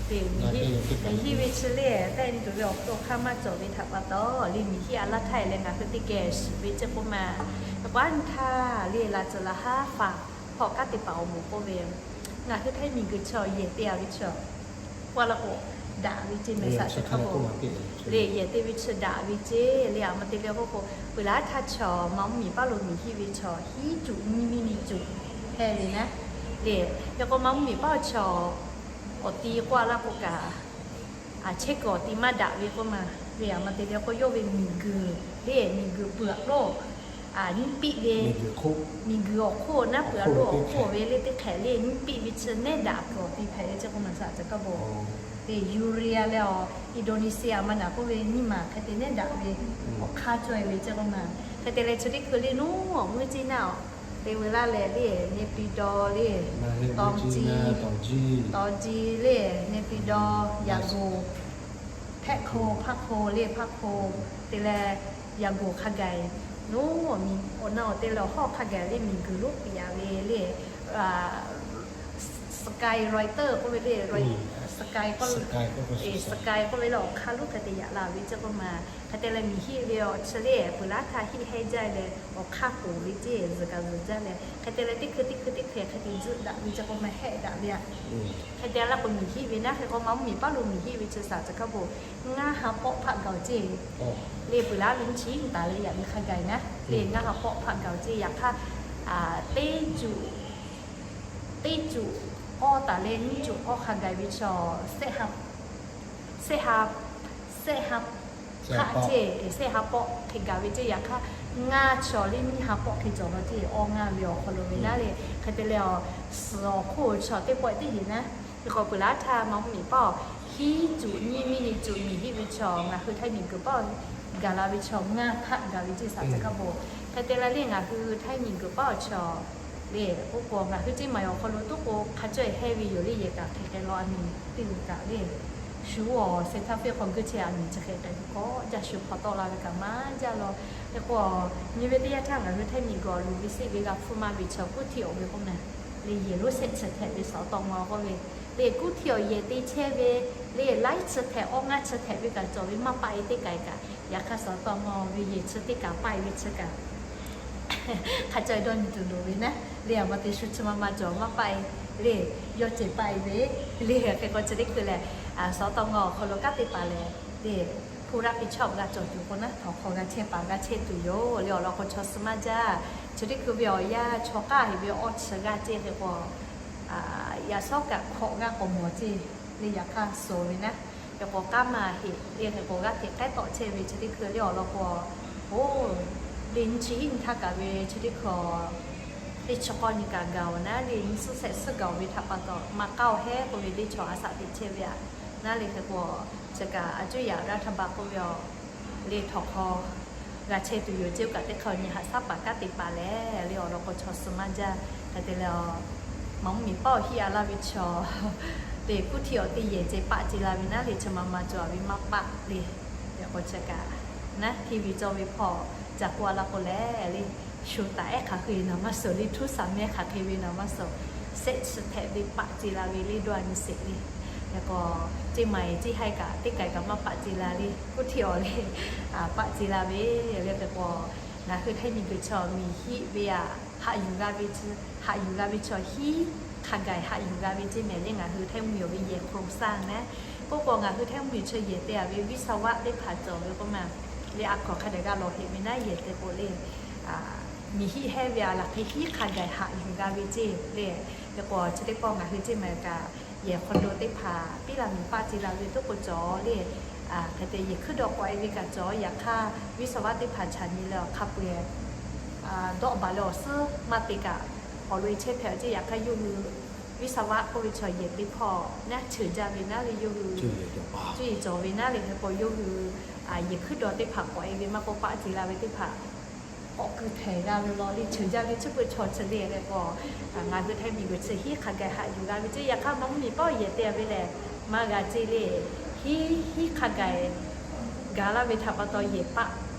Miˬ hiˆ ve chi le tehˆ nyi tuˬ ve awˬ hk'aˇ maˇ cawˬ ve htaꞈ pa taw le miˬ hiˆ a laˇ htaˇ e leh ngaˬ hui teˇ geh shiˍ ve ceˇ k'oˆ ma. K'o a nyi htaˇ le laˬ tcuhˍ laˬ haˉ faˍ hpawˇ kaˉ te paˍ awˬ moˍ k'oˆ ve, ngaˬ hui Htaiˇ miˬguiˬ chaw yehˬ te a ve chaw k'oˆ laˇ k'o, daꞈ ve ceˇ mehˍ saˍ tcuh hk'a k'o le yehˬ te ve chi daꞈ ve ceˇ le. A ma te le k'oˆ k'o, peuˬ laˇ htaˇ chaw maˇ mvuhˇmiˬ paˇ lo miˬ hiˆ ve chaw hiˉ cuꞈ nyiˇ miˇ nyiˇ cuꞈ hpehˇ ve naˉ le. Yaꞈ k'o maˇ mvuhˇmiˬ paˇ chaw awˬ ti k'oˆ laˇ k'o kaꞈ, a chehˇ kuiˬ awˬ ti maˇ daꞈ ve k'oˆ ma le. A ma te le k'o yawˇ ve miˬguiˬ le miˬguiˬ peuˬ a k'oˆ nyiˇ piˆ ve miˬguiˬ awˬ hk'oˆ naˉ peuˬ a lo awˬ hk'oˆ ve le teˇ hk'ehꞈ le nyiˇ piˆ ve chi nehˉ daꞈ kuiˬ awˬ ti hpehꞈ ve ceˇ k'oˆ ma saˍ tcuh hk'a bo. Te Yuˇria leh a Indonesia maˇ naˍ k'oˆ ve nyiˇ maˬ hk'e te nehˉ daꞈ ve awˬ hk'aˇ caweh ve ceˇ k'oˆ ma. Hk'e te leh chi teˇ hkui le nuˉ awˬ meuˇ ceˇ naˇ a te ve laˇ leh le Naypyidaw le, Taw ci, Taw ci le Naypyidaw, Yangon, Hpehˇ hko, Hpaˇ hko le Hpaˇ hko te leh Yangon hk'a gaˬ nuˉ awˬ miˬ awˬ na awˬ te leh awˬ hawˉ hk'a gaˬ le miˬguiˬ lonˉ piˍ a ve le Sky Reuters k'oˆ ve le, Sky k'oˆ, Sky k'oˆ ve le awˬ hk'aˇ lonˉ hk'e te yaꞈ la ve ceˇ k'oˆ ma. Hk'e te leh miˬ hiˆ ve awˬ chi le peuˬ laˇ htaˇ hiˆ heh jaˇ leh awˬ hk'aˇ poˬ ve ceˇ zuhˬ kaꞈ zuhˬ jaˇ leh hk'e te leh teˇ hkui teˇ hkui teˇ hkui hk'e te zuhˆ daꞈ ve ceˇ k'oˆ ma hehˆ daꞈ ve a. Hk'e te laˇ k'o miˬ hiˆ ve naˉ hk'e k'o maˇ mvuhˇmiˬ paˇ lo miˬ hiˆ ve chi saˍ tcuh hk'a bo ngaˇ ha pawˆ hpaˆ gaˬ ceˇ. Le peuˬ laˇ ve nyiˇ chi nyi taˍ leh yaꞈ ve hk'a gaˬ naˉ le ngaˇ ha pawˆ hpaˆ gaˬ ceˇ. Yaꞈ hk'aˇ teˇ cuˬ teˇ cuˬ k'awˇ taˍ leh nyiˇ cuˬ k'awˇ hk'a gaˬ ve chaw sehˆ ha, sehˆ ha, sehˆ ha hpaˆ ceˇ, sehˆ ha pawˆ hk'e gaˬ ve ceˇ. Yaꞈ hk'aˇ ngaˇ chaw le nyiˇ ha pawˆ hk'e cawˬ law ceˇ. Awˇ ngaˇ ve awˬ hk'aw lo ve naˉ le hk'e te leh a suhˍ awˬ hk'oˆ chaw teˇ pawˆ teˇ yeˬ naˉ, k'awꞈ peuˬ laˇ htaˇ maˇ mvuhˇmiˬ paˇ hiˉ cuˬ nyiˇ miˇ nyiˇ cuˬ miˬ hiˆ ve chaw ngaˬ hui Htaiˇ miˬ guiˬ paˇ gaˬ la ve chaw ngaˇ hpaˆ gaˬ ve ceˇ saˍ tcuh hk'a bo Hk'e te leh le ngaˬ hui Htaiˇ miˬguiˬ paˉ awˬ chi le, k'oˆ k'o ngaˬ hui ceˇ maˬ awˬ hk'aw lo toˉ k'o hk'a caweh hehˇ ve yoˬ le. Yehˬ kaꞈ hk'e hk'e law a miˬ teˇ g'uiˬ kaꞈ le, shu awˬ sehˍ htaˇ feˇ hk'aw geuˇ chehˇ a miˬ chi hk'e k'ai ve k'o, jaˇ shu hk'aw tawˆ la ve kaꞈ maˇ jaˇ law. Hk'e k'o, nyi ve teˇ yanˇ htaˇ ngaˬ hui Htaiˇ miˬguiˬ awˬ luˬ ve seˆ ve g'a hpfuhˇ maˇ ve chaw kuˇ htiˇ awˬ ve k'oˆ na le, yehˬ lonˉ shehˆ chi htehꞈ ve suh tawˆ maw k'oˆ ve le, kuˇ htiˇ awˬ yehˬ te chehˇ ve le, laiˉ chi htehꞈ awˇ ngaˇ chi htehꞈ ve kaꞈ cawˬ ve maˇ paˆ e teˇ kaˬ kaꞈ, yaꞈ hk'aˇ suh tawˆ maw ve yehˬ chi teˇ kaˬ paˆ e ve chi kaꞈ hk'a caweh dawˇ nyi tuˬ loˍ ve naˉ le. Aˬ ma te shu chi ma ma cawˬ maˇ paˆ e le, yawˇ ceh paˆ e ve le. Hk'e k'o chi teˇ hkui lehˬ, suh tawˆ maw awˬ hk'aw lo kanˉ te paˍ lehˬ le, hpu raˆ piˇ chawˇ g'a cawˬ tuˬ k'o naˉ, htawnˍ hk'aw g'a chehˇ paˍ g'a chehˇ tuˬ yoˬ le. Awˬ lawn k'o chaw suh maˇ jaˇ. Chi teˇ hkui ve awˬ yanˇ chaw k'aˇ heˍ ve awˇ chi g'aˇ ceˇ hk'e k'o, yaꞈ shawˉ kaꞈ hkawꞈ g'aˇ k'awꞈ mawˬ ceˇ le. Yaꞈ hk'aˇ suh ve naˉ, hk'e k'o k'aˉ maˬ heꞈ le, hk'e k'o g'aˇ hteꞈ k'ehˉ tawˆ chehˇ ve chi teˇ hkui le. Awˬ lawn k'o, oˇ le nyi chi iˉ nyi htaˇ kaꞈ ve chi teˇ hkui teˇ chi k'awˇ nyi kaꞈ gaˬ oˬ naˉ le, nyi suhˉ shehˆ suhˉ gaˬ oˬ ve htaꞈ pa taw maˇ k'aˉ oˬ hehˉ k'oˆ ve le chaw a shaꞈ teꞈ chehˇ ve aꞈ naˉ le. Hk'e k'o chi kaꞈ a cuˇ yaꞈ g'aˇ htaˇ ba k'oˆ ve a le htawnˍ hk'aw g'a chehˇ tuˬ yoˬ ceˇ. Oˇ kaꞈ teˇ hk'aw nyi haꞈ shaˉ paˍ kanˉ te paˍ lehˬ le, awˬ lawn k'o chaw suh maˇ jaˇ. Hk'e te leh, Maˍ mvuhˇ miˬ paˉ awˬ hiˆ a laˇ ve chaw le, kuˇ htiˇ awˬ teˇ yehˬ ceh paˆ ce la ve naˉ le, chi ma ma cawˬ ve maˇ paˆ le. Yaꞈ k'o chi kaꞈ naˉ hteˇ ve cawˇ ve hpawˇ ca k'oˆ a laˇ k'o lehˬ le, shu taꞈ ehˉ hk'aˬ hk'e naˍ maˇ suhˍ le, htuˉ saˍ mehˇ hk'aˬ hk'e ve naˍ maˇ suhˍ, shehˆ chi htehꞈ ve paˆ ce la ve le dawˇ a nyi sheˍ le. Yaꞈ k'o ceˇ maˬ e ceˇ haiˇ kaꞈ teˇ kaiˬ kaꞈ maˇ paˆ ce la le, kuˇ htiˇ awˬ le paˆ ce la ve le. Hk'e k'o ngaˬ hui Htaiˇ miˬguiˬ chaw miˬ hiˆ ve aꞈ haꞈ yuˬ g'a ve, haꞈ yuˬ g'a ve chaw hiˉ hk'a gaˬ haꞈ yuˬ g'a ve ceˇ mehˍ le. Ngaˬ hui Htaiˇ mvuhˇ miˬ ve yehˬ hk'aw lo saˇ naˉ, k'oˆ k'o ngaˬ hui Htaiˇ mvuhˇ miˬ chaw yehˬ te a ve viˉ saˍ vaˆ teˇ hpaˍ cawˬ ve k'oˆ ma le, a hkaw hk'a dehꞈ g'a lawˬ heꞈ ve naˉ yehˬ te k'o le, miˬ hiˆ hehˇ ve aꞈ laˬ hk'e hiˉ hk'a gaˬ haꞈ yuˬ g'a ve ceˇ le. Hk'e k'o chi teˇ pawˆ ngaˬ hui ceˇ maˬ kaꞈ yehˬ hk'aw lo teˇ hpaˍ piˉ la miˬ paˆ ce la ve toˉ k'o cawˬ le. Hk'e te yehˬ hkuiˉ daw k'awꞈ e ve kaꞈ cawˬ. Yaꞈ hk'aˇ viˉ saˍ vaˆ teˇ hpaˍ chaꞈ nyi leh awˬ hk'a peu-eˬ dawˆ baˬ leh awˬ suhˉ maˇ te kaꞈ awˬ lo e chehˇ hpehꞈ ceˇ. Yaꞈ hk'aˇ yawˇ hui viˉ saˍ vaˆ k'oˆ ve chaw yehˬ teˇ hpawˇ naˉ cheuˬ jaˇ ve naˉ ve yawˇ hui cuˇ yiˍ cawˬ ve naˉ ve hk'e k'o yawˇ hui yehˬ hkuiˉ daw teˇ hpaˍ k'awꞈ e ve maˇ k'oˆ, paˆ ce la ve teˇ hpaˍ k'awꞈ kuˬ htehˍ g'a ve law le. Cheuˬ jaˇ ve chi peu chaw chi le hk'e k'o, ngaˬ hui Htaiˇ miˬguiˬ chi hiˉ hk'a gaˬ haꞈ yuˬ g'a ve ceˇ. Yaꞈ hk'aˇ Maˍ mvuhˇ miˬ paˉ awˬ yehˬ te a ve lehˬ maˇ g'a ceˇ le. Hiˉ hiˉ hk'a gaˬ gaˬ laˇ ve htaꞈ pa taw yehˬ paˆ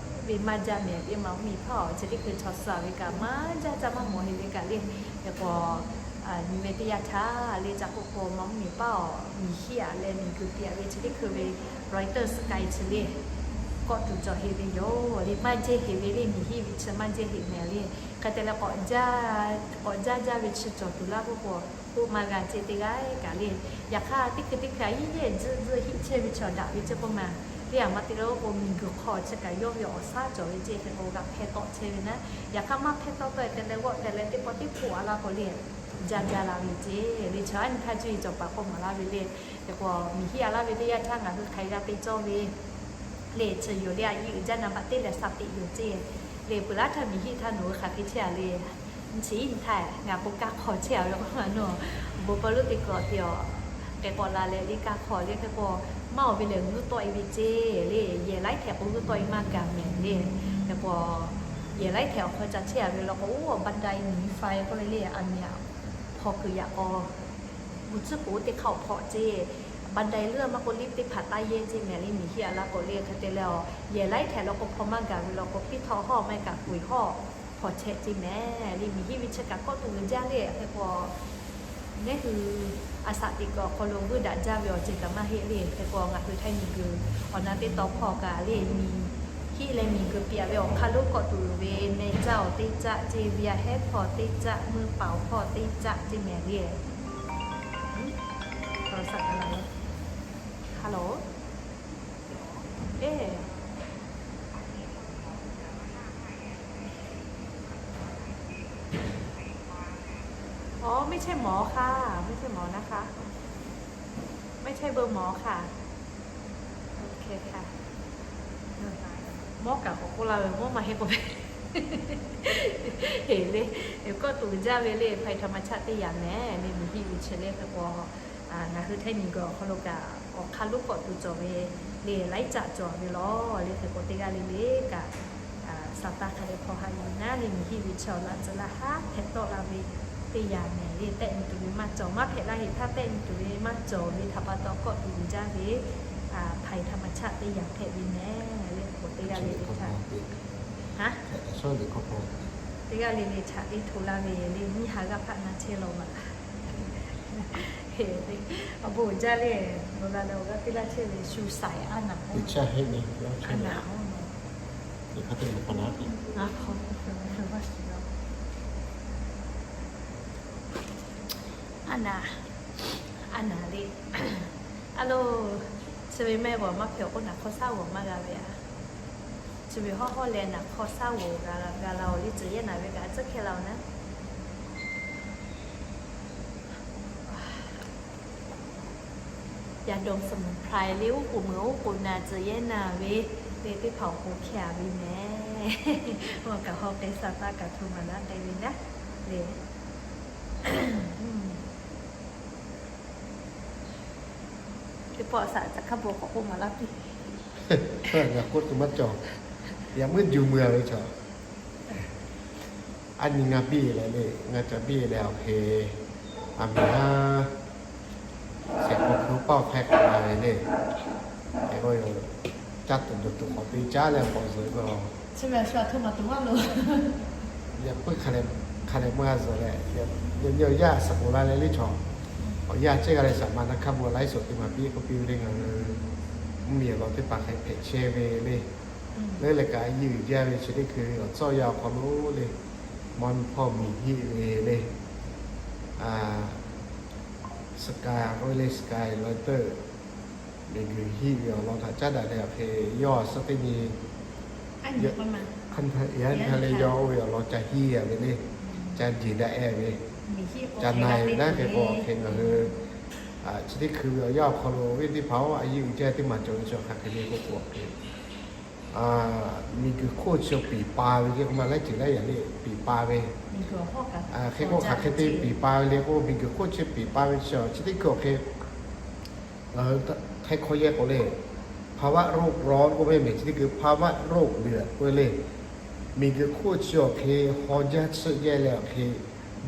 ve maˇ jaˇ mehˍ le. Maˍ mvuhˇ miˬ paˉ awˬ chi teˇ hkui chaw suh a ve kaꞈ maˇ jaˇ, caˇ maˇ mawˬ heˆ ve kaꞈ le. Hk'e k'o nyi ve teˇ yanˇ htaˇ le ca k'oˆ k'o Maˍ mvuhˇ miˬ paˉ awˬ miˬ hiˆ aꞈ leh miˬ guiˬ te a ve chi teˇ hkui ve Reuters k'ai chi le kawˆ tuˬ cawˬ heˆ ve yoˬ le. Maˇ jehˇ heˆ ve le, miˬ hiˆ ve chi maˇ jehˇ heˆ mehˍ le. Hk'e te leh k'awꞈ jaˇ jaˇ ve chi cawˬ tuˬ laˇ k'oˆ k'o, k'oˆ maˇ g'a ceˇ teˇ g'aˇ kaꞈ le. Yaꞈ hk'aˇ teˇ hkui teˇ hkui a iˉ yehˇ tzuhˆ tzuhˆ hiˆ chehˇ ve chaw daꞈ ve ceˇ k'oˆ ma. Teˇ yanˇ ma te leh k'oˆ k'o miˬ guiˬ hk'aw chi kaꞈ yawˇ ve awˬ shaˉ cawˬ ve ceˇ hk'e k'o g'aꞈ hpehˇ tawˆ chehˇ ve naˉ. Yaꞈ hk'aˇ maˇ hpehˇ tawˆ tawˆ e te leh g'awˆ teh leh teˇ pawˆ teˇ hpoˆ a laˇ k'o le jaˇ jaˇ la ve ceˇ le. Chaw a nyi htaˇ cuˇ yiˍ cawˬ paˍ k'oˆ maˍ laˇ ve le. Hk'e k'o miˬ hiˆ a laˇ ve teˇ yanˇ htaˇ ngaˬ hui hk'aˬ hk'e g'a te cawˇ ve le, chi yoˬ le, a yiˇ uiˍ jaˇ na baꞈ teˇ leh sa teꞈ yoˬ ceˇ le. Peuˬ laˉ htaˇ miˬ hiˆ htaˇ nawˬ hui hk'aˬ hk'e chehˇ a le. Nyi chi iˉ nyi htaˇ ngaˬ k'o kaˇ hk'aw chehˇ a ve k'oˆ ma nawˬ, bon paw lonˉ teˇ k'awꞈ te a hk'e k'awꞈ la leh le kaˇ hk'aw le. Hk'e k'o maˇ oˬ ve lehˬ g'uˇ tawˆ e ve ceˇ le. Yehˬ laiˉ htehꞈ k'o g'uˇ tawˆ e maˇ gaˬ mehˍ le. Hk'e k'o yehˬ laiˉ htehꞈ awˬ hk'aw ca chehˇ a ve law k'o, oˇ Bandai Niphai k'oˆ ve le, aˬ miˍ aꞈ hpaw kuiˬ yaꞈ k'aw gu tcuhˉ k'o teˇ hk'aˇ awˬ hpawꞈ ceˇ. Bandai leuˉ maˇ k'oˆ liˇ teˇ hpaˍ taˇ yehˇ ceˇ mehˍ le. Miˬ hiˆ a laˇ k'o le hk'e te leh a yehˬ laiˉ htehꞈ law k'o hpaw maˇ gaˬ ve law k'o piˇ htawˆ hawˇ maˇ heˆ kaꞈ kuiˬ hawˇ hpaw chehˇ ceˇ mehˍ le. Miˬ hiˆ ve chi kaꞈ kawˆ tuˬ uiˍ jaˇ le. Hk'e k'o neˉ hui a shaꞈ teꞈ kuiˬ awˬ hk'aw lo g'uˇ daꞈ jaˇ ve awˬ ceuˬ kaꞈ maˇ heˆ le. Hk'e k'o ngaˬ hui Htaiˇ miˬ guiˬ awˬ na teˇ taw hpawˇ kaꞈ le, miˬ hiˆ leh miˬ guiˬ piˍ a ve awˬ hk'aˇ lonˉ kawˆ tuˬ ve meh caˇ awˬ teˇ caˆ ceˇ, ve a hehˉ hpawˇ teˇ caˆ, meuˇ paˍ awˬ hpawˇ teˇ caˆ ceˇ mehˍ le. Hello. อ๋อ ไม่ใช่หมอค่ะ ไม่ใช่หมอนะคะ ไม่ใช่เบอร์หมอค่ะ โอเคค่ะ Mawˇ kaꞈ k'awꞈ k'oˆ laˇ ve mawˇ maˇ heˆ k'o ve, heˍ le, kawˆ tuˬ jaˇ ve le, hpaˍ htaꞈ maˇ chaˆ teˇ yanˇ mehˍ le. Miˬ hiˆ ve chi le hk'e k'o, ngaˬ hui Htaiˇ miˬ guiˬ awˬ hk'aw lo kaꞈ awˬ hk'aˇ lonˉ kawˆ tuˬ cawˬ ve le, laiˉ caˆ cawˬ ve law le. Hk'e k'o teˇ g'aˇ le le kaꞈ Saˍtanˍ hk'a dehꞈ hpaw haꞈ yuˬ naˉ le, miˬ hiˆ ve chi awˬ laꞈ tcuh laˇ haˉ hpehꞈ tawˆ la ve teˇ yanˇ mehˍ le. Tehˆ nyi tuˬ ve maˇ cawˬ, maˇ hpehꞈ laˇ heˆ htaˇ, tehˆ nyi tuˬ ve maˇ cawˬ ve htaꞈ pa taw kawˆ tuˬ uiˍ jaˇ ve htaiˍ htaꞈ maˇ chaˆ teˇ yanˇ hpehꞈ ve mehˍ le. K'o teˇ g'aˇ le le htaꞈ, teˇ g'aˇ le le htaꞈ teˇ hto laˇ ve le, nyiˇ ha g'aˇ hpaˆ na chehˇ law maˬ. Awˬ bon uiˍ jaˇ le, nawˬ la leh awˬ g'aˇ piˇ laˇ chehˇ ve shu saiˍ a naˍ, a naˍ, a naˍ le. A lo, chi ve mehˆ g'awˬ maˇ hpehꞈ k'o, naˍ hk'aw shaˉ g'awˬ maˇ g'a ve a. Chi ve hawˉ hawˉ leh naˍ hk'aw shaˉ g'awˬ g'a la oˬ le, tcuh yehˇ naˍ ve kaꞈ tcuhˉ hkehˇ la oˬ naˉ. Yaꞈ dawˬ สมุนไพร le, oˉ k'oˍ meuˬ oˉ k'oˍ naˍ tcuh yehˇ naˍ ve le, teˇ hpaˍ awˬ k'oˍ hkehˇ a ve mehˍ. Awˬ kaꞈ hawˉ k'ai, Saˍtanˍ kaꞈ hto maˍ laˇ k'ai ve naˉ le. Teˇ pawˆ saꞈ caꞈ hk'a bvuhꞈ k'awꞈ k'oˆ maˍ laˇ piˇ. Ngaˬ k'oˆ tuˬ maˇ cawˬ. Yaꞈ meuˇ juˬ meuˇ a ve chaw. A nyi ngaˬ biˇ leh le, ngaˬ caꞈ biˇ leh awˬ hk'e, a miˬ haˉ shehˍ hk'aw hkui paˇ awˬ hk'aˇ k'awꞈ la ve le. Hk'e k'o, caˇ tuˬ dawˬ tuˬ k'awꞈ te caˉ leh k'awꞈ zuhꞈ ve a. Yaꞈ puiˉ hk'a leh meuˇ g'a zuhꞈ leh, yaꞈ nyi awˬ yaˇ suhˍ k'oˍ la leh le chaw. Awˬ yaˇ chehˇ g'a leh saˍ ma na hk'a bvuhꞈ laiˉ suhˍ teˇ maˬ piˇ k'oˆ piˇ ve le, ngaˬ hui mvuhˇmiˬ awˬ lawn teˇ hpaˍ hk'e hpehꞈ chehˇ ve le. Leuˉ leh kaꞈ a yiˇ uiˍ jaˇ ve chi teˇ hkui awˬ tcuhˉ awˬ yaˇ awˬ hk'aw lo le, mvuhˇ hpawˇ miˬ hiˆ ve le, sky k'oˆ ve le, sky lawˬ teuˆ, miˬguiˬ hiˆ ve awˬ lawn htaꞈ caˉ daꞈ leh awˬ hk'e, yawˇ suhˉ teˇ nyi, yaˇ htaˇ leh yawˇ oˇ ve awˬ lawn ca hiˇ a ve le, ca jeˬ daꞈ e ve, ca na e ve naˉ. Hk'e k'o awˬ hk'e ngaˬ hui chi teˇ hkui ve awˬ yaˇ awˬ hk'aw lo ve teˇ hpaˍ-oˬ, a yiˇ uiˍ jaˇ teˇ maˬ cawˬ ve chi hk'aˬ hk'e le k'oˆ k'o, miˬguiˬ hk'oˆ chi piˍ pa ve le k'o, maˇ laiˉ ceuˬ laiˉ yaꞈ le piˍ pa ve. Hk'e k'o hk'aˬ hk'e te piˍ pa ve le k'o, miˬguiˬ hk'oˆ chi piˍ pa ve chi, chi teˇ hkui awˬ hk'e ngaˬ hui htaiˇ hkawˇ yehˇ k'o le, ภาวะโลกร้อน k'oˆ ve mehˍ, chi teˇ hkui ภาวะโลกเดือด k'oˆ ve le. Miˬguiˬ hk'oˆ chi awˬ hk'e haw jaˇ tsuhˆ yehˇ leh awˬ hk'e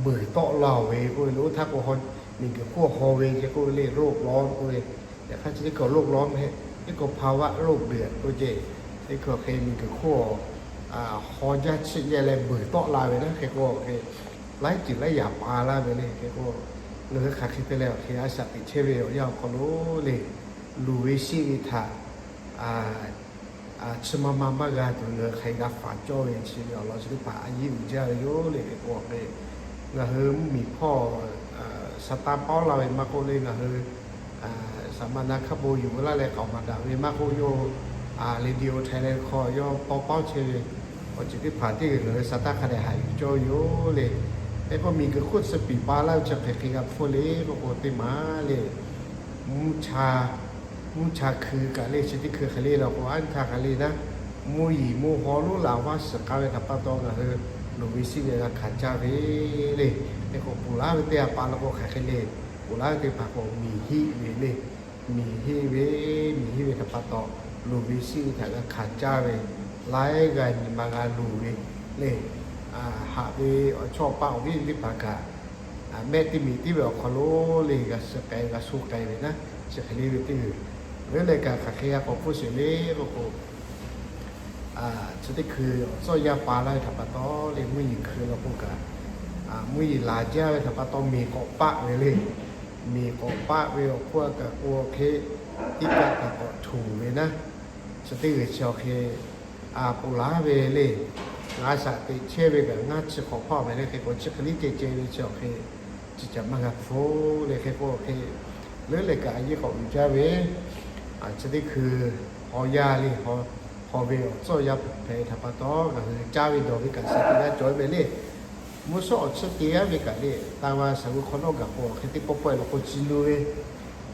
buiˬ tawˆ la-oˬ ve k'oˆ ve le. Oˇ htaˇ k'o, miˬguiˬ hk'oˆ haw ve ce k'oˆ ve le, โลกร้อน k'oˆ ve. Yaꞈ hk'aˇ chi teˇ hkui โลกร้อน hk'e, teˇ hkui ภาวะโลกเดือด k'oˆ ce. Teˇ hkui awˬ hk'e miˬguiˬ hk'oˆ haw jaˇ tsuhˆ yehˇ leh buiˬ tawˆ la ve naˉ. Hk'e k'o awˬ hk'e laiˉ ceuˬ laiˉ yaꞈ pa laˇ ve le. Hk'e k'o, ngaˬ hui hk'aˬ hk'e te leh awˬ hk'e a shaꞈ teꞈ chehˇ ve awˬ yanˇ awˬ hk'aw lo le, luˬ ve sheˆ ve htaꞈ chi ma ma maˇ g'a tuˬ ngaˬ hui hk'aˬ g'a faˍ cawˇ ve chi ve awˬ lawn chi teˇ hpaˍ a yiˇ uiˍ jaˇ ve yoˬ le. Hk'e k'o awˬ hk'e ngaˬ hui mvuhˇmiˬ hpawˇ Saˍtanˍ paw laˇ ve maˇ k'oˆ le, ngaˬ hui saˍ ma na hk'a bon yuˬ laˇ leh k'aoˍ maˍ daꞈ ve maˇ k'oˆ, yawˇ radio Thailand hk'aw yawˇ paw paw chehˇ ve awˬ ceuˬ teˇ hpaˍ teˇ g'aˇ ngaˬ hui Saˍtanˍ hk'a dehꞈ haꞈ yuˬ cawˇ ve yoˬ le. Hk'e k'o miˬguiˬ hk'oˆ chi piˍ pa laˇ ve chi hk'e hk'e g'a hpfuhˇ le k'oˆ k'o, teˇ maˬ le, mvuhˇ cha hkui kaꞈ le, chi teˇ hkui hk'e le la k'o, a nyi htaˇ hk'e le naˉ, mvuhˇ yiˍ mvuhˇ haw lonˉ laˬ vaˇ shiˍ k'a ve htaꞈ pa taw ngaˬ hui luˬ ve sheˆ ve g'a hkanˍ caˇ ve le. Hk'e k'o ponˬ laˇ ve teˇ g'aˇ pa la k'o hk'aˬ hk'e le, ponˬ laˇ ve teˇ hpaˍ k'o miˬ hiˆ ve le. Miˬ hiˆ ve, miˬ hiˆ ve htaꞈ pa taw luˬ ve sheˆ ve htaꞈ g'a hkanˍ caˇ ve, laiˉ g'aˇ nyi ma g'a luˬ ve le. Haꞈ ve awˬ chawˇ paˆ awˬ viˉ teˇ hpaˍ kaꞈ, mehˆ teˇ miˬ tiˉ ve awˬ hk'aw lo le g'a suh k'ai g'a suh k'ai ve naˉ, chi hk'e le ve teˇ g'uiˬ leuˉ leh kaꞈ hk'aˬ hk'e g'a k'awꞈ hpfuhˇ sheˍ le k'oˆ k'o, chi teˇ hkui awˬ tcuhˉ awˬ yaˇ pa laˇ ve htaꞈ pa taw le, mvuhˇ yeˬ hkui la k'o kaꞈ, mvuhˇ yeˬ laˬ jaˇ ve htaꞈ pa taw miˬ k'awꞈ paˆ ve le. Miˬ k'awꞈ paˆ ve awˬ hk'oˆ kaꞈ k'o hk'e, teˇ kaˆ kaꞈ k'awꞈ htoꞈ ve naˉ, chi teˇ g'uiˬ chi awˬ hk'e ponˬ laˇ ve le. Ngaˬ shaꞈ teꞈ chehˇ ve kaꞈ ngaˇ chi hk'awꞈ hpawˇ ve le. Hk'e k'o chi hk'e liˇ ceh ceh ve chi awˬ hk'e, chi caꞈ maˇ g'a hpfuhˇ le. Hk'e k'o hk'e leuˉ leh kaꞈ a yeˇ k'awꞈ uiˍ jaˇ ve, chi teˇ hkui haw yaˇ le, haw ve awˬ tcuhˉ awˬ yaˇ hpehꞈ htaꞈ pa taw ngaˬ hui caˇ ve dawˬ ve kaꞈ shaˍ tiꞈ g'a cawˬ ve le. Mvuhˇ shawˉ awˬ tcuhˉ te g'aˇ ve kaꞈ le, taˇ va shaˍ g'uˇ hk'aw nawˉ gaˬ k'o hk'e teˇ pawˆ pawehˇ la k'o ci nu ve.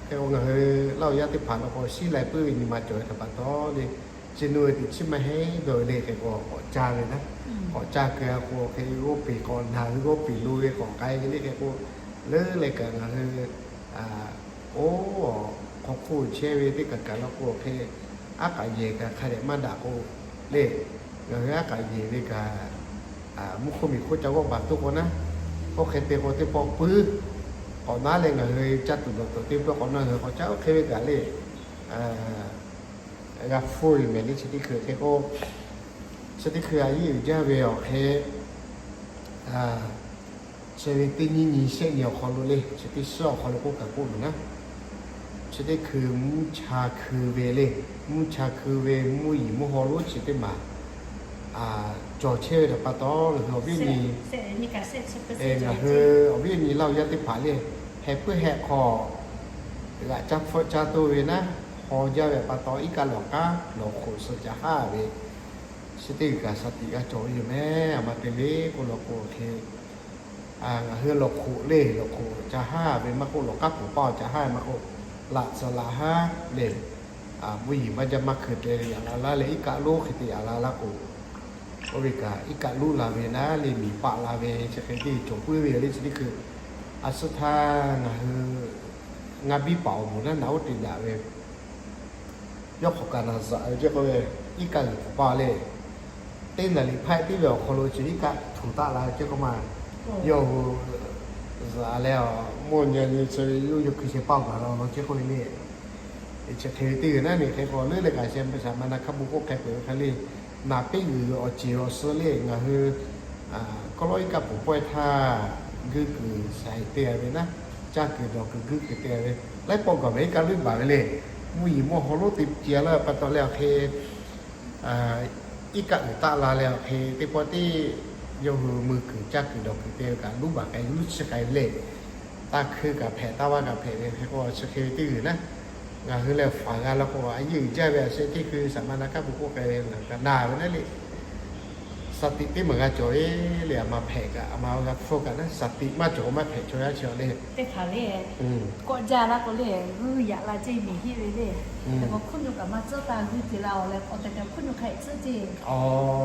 Hk'e k'o ngaˬ hui laˇ awˬ yaˇ teˇ hpaˍ la k'o shiˉ lai puiˉ ve nyi ma cawˬ ve htaꞈ pa taw le, ci nu ve teꞈ chiˉ maˇ heˆ dawˬ ve le. Hk'e k'o k'awꞈ caˇ ve naˉ, k'awꞈ caˇ keu a k'o hk'e g'oˇ peˬ k'awꞈ naˬ ve, g'oˇ peˬ lo ve k'awꞈ k'ai ve le. Hk'e k'o leuˉ leh kaꞈ ngaˬ hui oˇ hk'aw hk'oˆ chehˇ ve teˇ kaꞈ kaꞈ la k'o hk'e, aˉ k'aꞈ yehˬ kaꞈ hk'a dehꞈ maˇ daꞈ k'o le, Ngaˬ hui aˉ k'aꞈ yeˬ ve kaꞈ, mvuhˇ hk'oˆ miˬ hk'oˆ ca g'awˆ baˬ toˆ k'o naˉ, oˇ hk'e te k'o teˇ pawˆ puiˉ k'awꞈ naˉ leh ngaˬ hui caˇ tuˬ dawˬ tuˬ teˇ pawˆ k'awꞈ naˉ, ngaˬ hui k'awꞈ caˇ oˇ hk'e ve kaꞈ le. G'a hpfuhˇ ve mehˍ le chi teˇ hkui hk'e k'o, chi teˇ hkui a yeˇ uiˍ jaˇ ve awˬ hk'e chi ve teˇ nyiˇ nyi shehˆ nyi awˬ hk'aw lo le, chi teˇ shiˉ awˬ hk'aw lo k'oˆ kaꞈ k'oˆ ve naˉ, chi teˇ hkui mvuhˇ cha hkui ve le, mvuhˇ cha hkui ve mvuhˇ yeˬ mvuhˇ haw lonˉ chi teˇ maˬ cawˬ chehˇ ve htaꞈ pa taw, ngaˬ hui awˬ viˉ nyi, ngaˬ hui awˬ viˉ nyi Laˇ huˍ yaˇ teˇ hpaˍ le, heh puiˉ heh hk'aw g'aꞈ caˇ hpfuhˆ caˇ toˇ ve naˉ, haw jaˇ ve pa taw iˉ kaˆ lawˬ k'aˉ lawˬ hk'oꞈ suh ca haˉ ve, chi teˇ g'uiˬ kaꞈ shaˍ tiꞈ g'a cawˬ ve yoˬ mehˍ. A ma te le k'oˆ law k'o hk'e, ngaˬ hui lawˬ hk'oꞈ le, lawˬ hk'oꞈ ca haˉ ve maˇ k'oˆ, lawˬ k'aˉ poˬ paˇ ca haˉ ve maˇ k'oˆ, laꞈ tcuh laꞈ haˉ le, mvuhˇ yeˬ maˇ jaˇ maˇ hkui te ve yaꞈ la laˇ leh iˉ kaˆ lonˉ hk'e te yaꞈ la laˇ k'o, oˇ ve kaꞈ iˉ kaˆ lonˉ la ve naˉ le, miˬ paˆ la ve chi hk'e te cawˬ puiˉ ve yoˬ le chi teˇ hkui. A suh htaˇ ngaˬ hui ngaˇ biˇ paˍ awˬ moˍ naˉ naꞈ oˉ te daꞈ ve yawˇ hk'awꞈ kaꞈ naˬ zaꞈ ve ceˇ k'oˆ ve, iˉ kaˆ g'uiˬ hpfuhˍ paˇ le, teˇ naˍ liꞈ hpaˆ teˇ ve awˬ hk'aw lo chi iˉ kaˆ htuꞈ taˆ la ve ceˇ k'oˆ ma, yawˇ hui zaꞈ leh, mawˇ nyi nyi chi ve yawˇ hui hkui sheh paˇ gaˬ la law ceˇ k'oˆ ve le. Chi hk'e ve teˇ g'uiˬ naˉ ne hk'e k'o leuˉ leh kaꞈ sheh shaˍ ma na hk'a bon k'oˆ k'ai peuˬ ve hk'e le, naˍ peˆ g'uiˬ awˬ ceˬ awˬ suh le ngaˬ hui kawˇ lawˉ iˉ kaˆ poˬ pawehˇ htaˇ, guiˇ kuiˬ shaiˍ te ve naˉ, caˇ kuiˬ dawˬ kuiˬ guiˇ kuiˬ te ve, laiˉ pawˆ gaˬ ve iˉ kaˆ lonˉ baˬ ve le. Mvuhˇ yeˬ mvuhˇ haw lonˉ te ce laˇ ve pa taw leh awˬ hk'e, iˉ kaˆ uiˍ taˆ la leh awˬ hk'e teˇ pawˆ teˇ yawˇ hui mui kuiˬ caˇ kuiˬ dawˬ kuiˬ te ve kaꞈ lonˉ baˬ k'ai lonˉ chi k'ai ve le. Taˇ hkui kaꞈ hpehꞈ, taˇ vaˇ kaꞈ hpehꞈ ve hk'e k'o chi hk'e ve teˇ g'uiˬ naˉ, ngaˬ hui leh faˍ g'a law k'o a yeˇ uiˍ jaˇ ve a sheh teˇ hkui shaˍ ma na hk'a bon k'oˆ k'ai ve ngaˬ kaꞈ na ve naˉ le. Shaˍ tiꞈ teˇ maˬ g'a cawˬ ve le, a ma hpehꞈ kaꞈ a ma g'a hpfuhˇ kaꞈ naˉ, shaˍ tiꞈ maˇ cawˬ k'o maˇ hpehꞈ chaw yaˇ chi le. Teˇ hpaˍ le, kawˆ jaˇ laˇ k'o le, g'uiˇ yaꞈ la ceˇ miˬ hiˆ ve le. Hk'e k'o hkuˇ nuˆ kaꞈ maˇ tcuhˉ taˇ g'uiˇ ce la awˬ leh k'awꞈ te te hkuˇ nuˆ hk'a e tcuhˉ ceˇ.